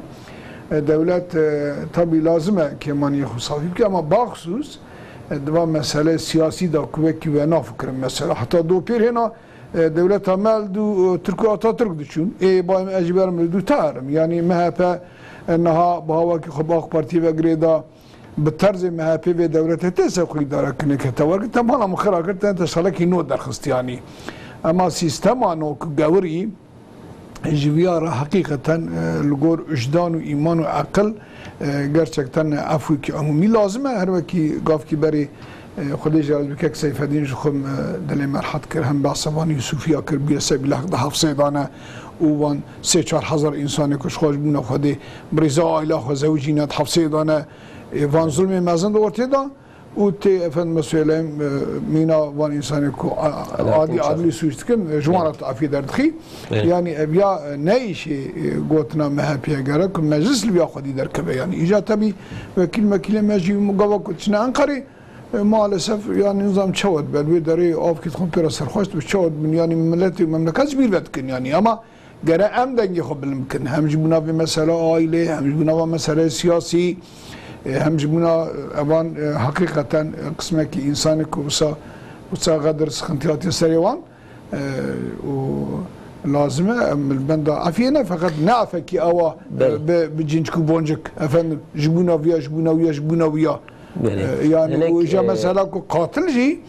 E, dewlet, e, tabî lazim e kêmaniyê xwe safî bike, ama baxsûs, e, di van mesele siyasî de ku wekî we nafikirin mesela. Heta do pêr hêna e, dewleta me li dû, e, Tirk û Atatürk diçûn. Ê, ba em ez ji ber min li dû teherim. Yanî M H P, e, niha bi hawakî xwe bi AK Partiyê ve girêda, bi terzê M H P vê dewletê tê ser xwe îdare kirinê ke te wergirte mala min xira kir, te teşxalekî nû derxist yanî. Ema sîstema no ku gewirî ji viya re heqîqeten, e, li gor wijdan û îman û eqil, e, gerçekten efwekî umûmî lazim e. Her wekî gavkî berê E, Xwedê jî razî be kek Seyfedîn ji xwe me dilê me rehet kir. Hem behsa van Yûsûfiya kir, bûye sebîla hevsê dane û van sê çar hezar însanê ku ji xwe ji bûna Xwedê bi rêza aîla xwe zewicîne di hevsê dane. E, van zulmê mezin di ortê de û tê efendime söyleyim, e, mîna van însanê ku a-, Alaaddin adî adlî Çaxir. Sûc dikin, e, ji wan Evet. re tu afiyê derdixî. Evet. Yanî ev ya, e, ne îşê, e, gotina M H P'ye gerek ku meclis li vîya xwedî derkeve. Yanî îca tebî wekîl mekîlê me jî gava ku diçine Enqerê, E, maalesef, yani, nizam çawa dibe, wê derê avkî dixwin pê re serxweş dibe, çawa dibin, yani, milletê û memleket ji bîr ve dikin, yani, ama gere em dengê xwe bilind bikin. Hem ji bona vê mesela aîlê, hem ji bona van meseleyê siyasî, e, hem ji bona, e, evan, e, heqîqeten, e, qismekî însanê ku wisa, wisa xedir, sıkıntı hatiye serê wan, e, û lazim e, em li benda efiyê ne, feqet ne efekî ewa, e, Belê. bi, bi cincik û boncik, efendim, ji bona viya, ji bona wiya, ji bona wiya. Belê. E, yani Hinek, bu işe e, mesela ku katil jî,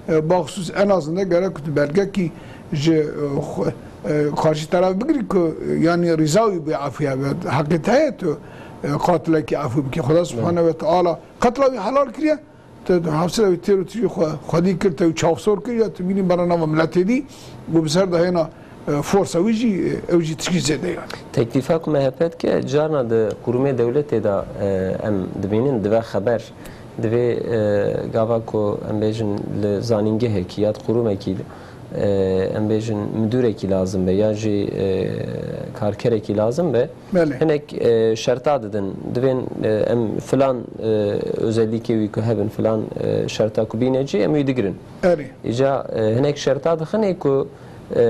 e, baxsus en azından gerek ku tu belgekî ji, e, xwe, e, karşı taraf bigirî ku, e, yani rıza wî bi afiye be. Heqê te ye tu, e, qatilekî afû bikî. Xuda Belê. Subhanahu ve Teala qetla wî helal kiriye. Te, tu hafsile wî têr û tijî xwe, xwedî kir, te wî çavsor kir, ya tu bînî bera nava miletê dî, û bi ser de hêna, e, forsa wî jî, e, ew jî tişkî zêde ye. Teklîfa ku M H P dike, carna di qurûmê dewletê de, e, em dibînin, dive xeber, divê, e, gava ku em bêjin li zanîngehekî ya di qurûmekî, e, em bêjin midûrekî lazim be, ya jî, e, karkerekî lazim be. Belê. Hinek, e, şerta didin. Divên, e, em filan, e, özellikê wî ku hebin, filan, e, şerta ku bîne cî, em wî digirin. Erê. Îca, e, hinek şerta dixinê ku, e,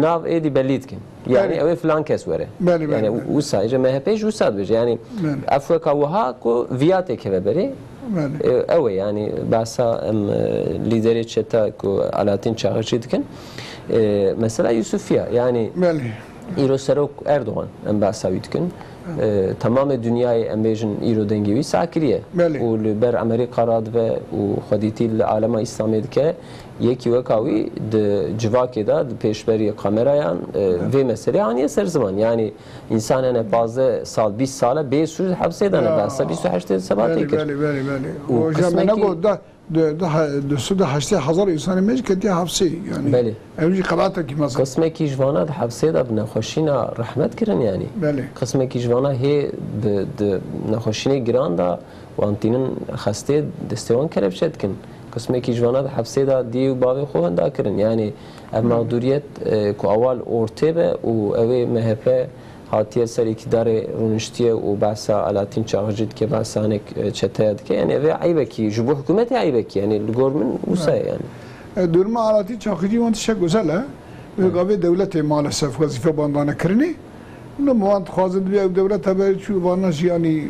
nav êdî belî dikin. Yani Erê. ew ê filan kes were. Belê, belê, Yani belê. wisa, îca M H P jî wisa dibêje. Yani Belê. ev weka wiha ku viya têkeve berê, Belê. e, ew e. Yani behsa em, e, lîderê çeta ku Alaaddin Çaxirçî dikin. E, mesela Yusufiya. Yani Belê. Îro Serok Erdogan, em behsa wî dikin. E, temamê dinyayê, em bêjin, îro dengê wî sah kiriye. Belê. Û li ber Amerîka radibe û xwedîtî li alema Îslamê dike. Yekî weka wî di civakê de, di pêşberî kamerayan, e, Belê. vê meselê aniye ser ziman. Yani însan hene pazdeh sal, bîst sal e bê sûc hepsê de ne, Ya. behsa bîst û heştê Sebatê Belê, kir. belê, belê, belê. Û O jî me qismekî negot da, Di, di he-, di sed û heştê hezar însanê me jî ketiye hepsê, yanî Belê. ew jî qebatekî mezin. Qismekî ji vana di hepsê de bi nexweşîna rehmet kirin, yanî. Belê. Qismekî ji vana hê bi, di nexweşînê giran de wan tînin xestê destê wan kelepçe dikin. Qismekî ji vana di hepsê de diyê û bavê xwe wenda kirin. Yanî ev Belê. mexdûriyet, e, ku awal ortê be û ew ê M H P hatiye ser îktidarê rûniştiye û behsa Alaaddin Çaxircî dike, behsa hinek, e, çeteya dike. Yani ev ê eybekî, ji bo hikûmetê eybekî, yani li gor min wisa ye yani. E, duruma Alaaddin Çaxircî wan tiştek özel e. Wê Evet. gavê dewletê maalesef wezîfe bandane kirinê. Ne wan dixwazin dibê ew dewlet hebe çû vana jî yani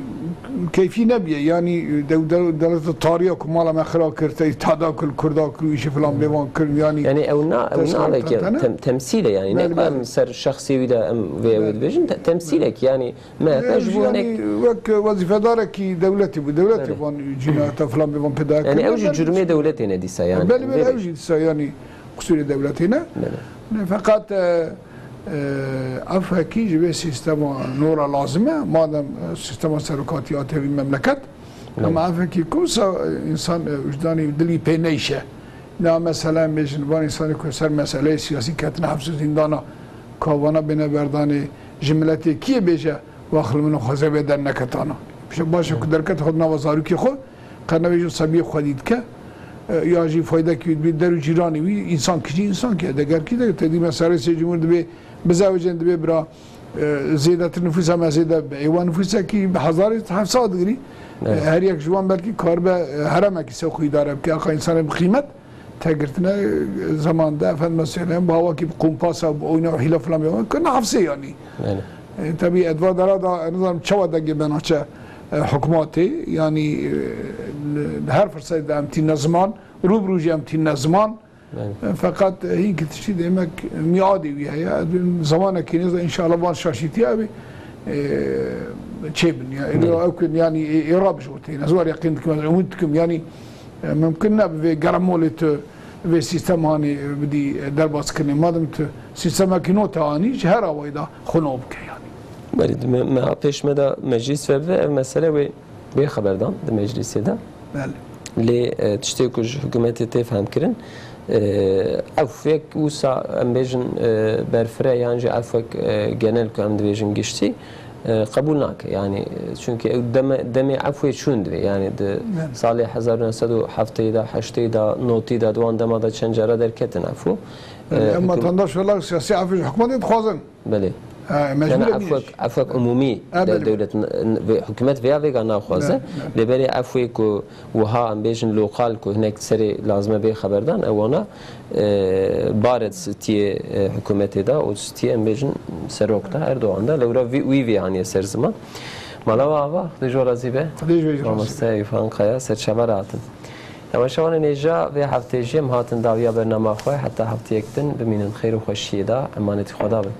keyfî nebiye. Yani dew-, dew-, dewleta tariya ku mala me xira kir, te tada kul kurda ku işi filan bê wan kirin yani. Yani ew na, ew Te na sar belki tentene. tem-, temsîl e yani. Ne Belê, ku em belê. ser şexsê wî de em vê ew Belê. dibêjin, te-, temsîlek yani. M H P Ew ji jî bo yani hinek wek wezîfedarekî dewletî bû. Dewletê Belê. van cînayeta filan bê van pêdaya Yani ew jî kirine. cürmê dewletê ne dîsa yani. Belê, belê, Vê ew jî dîsa yani qusûrê dewletê ne. Belê. Ne, feqet, e, e, ev hekî ji vê sîstema nû re lazim e. Madem, e, sîstema serokatî ya tevî memleket, Belê. Ama ev hekî ku wisa, e, însan, e, wijdanî dilî pê neyşe. Na mesela em bêjin, van însanê ku ser meseleyê siyasî ketine hepsê zîndana, ka vana bêne berdanê, ji miletê kî yê bêje, wax li min xweze bê derneketana. Bişe baş e ku derket xwe di nava zarokê xwe, qe nebêje sebiyê xwedî dike, e, ya jî faydekî wî dibî der û cîranê wî, însan kî jî însan kî ye, deger kî de, te dî me serê sê cumhur dibê, bizewicên dibê bira, e, zêdetir nifûsa me zêde be. Ê wan nifûsekî bi hezarê heft sed digirî. Evet. E, her yek ji wan belkî karibe, e, heremekî ser xwe îdare bike. Aqa însanê bi qîmet tegirtine, e, zeman de, efendime söyleyeyim, bi hawakî bi kumpasa, bi oyna û hîla filan bê wan kirine hepsê yanî. Evet. E, tebî edva dera da, e, nizam çawa dengê me naçe, e, hikûmetê, yanî, e, li, li her firsetê de em tîne ziman, rû bi rû jî em tîne ziman, Evet. Feqet hîn ki tiştî demek miadê wî heye. Zamanekî nêz de înşallah van şaşîtiya wî, e, çêbin. Ya, Evet. ew ku, yani, ê, ê rabijotê. Ez war yaqîn dikim, ez umut dikim. Yani, e, mumkin ne bi vê geramolê tu vê sîstem hanê bidî, e, derbas kirinê. Madem tu sîstemekî nû te anî, ji her awayî de xwe nû bike yani. Belê, di me, meha pêş me de meclîs vebe, ev mesele wê, wê xeber dan di meclîsê de. Belê. Lê e, tiştê ku ji hikûmetê tê fehmkirin, e, efwek wisa em bêjin e, berfireh yan jî efwek e, genel ku em dibêjin giştî e, qebûl nake. Yanî e, çunke ew deme, demê efwê çûn divê. Yanî di salê hezar û neh sed û heftê de, heştê de, notî de, di wan dema de çend cara derketin efû. E, Em hikûm- vatandaş olarak siyasî efê ji hikûmetê dixwazin. Belê. Ha, mecbûr Yanî em efwek, efwek umûmî Ha, de belê, belê. dewlet n- n- vê- hikûmet vêya vêga naxwaze. Belê, belê. Lê berê efwê ku wiha em bêjin lokal ku hinek serê lazim e bê xeberdan, ew wana e, baret stiyê e, hikûmetê de û stiyê em bêjin serok de, Erdogan de. Lewra vî, wî vê haniye ser ziman. Mala we ava, Xwedê ji we razî be. Xwedê ji we jî razî be. Mamoste Îrfan Kaya serçava re hatin. Temaşevanên hêja vê heftê jî em hatin dawiya bernama xwe. Heta hefteyek din bimînin xêr û xweşiyê de. Emanetî Xweda bin.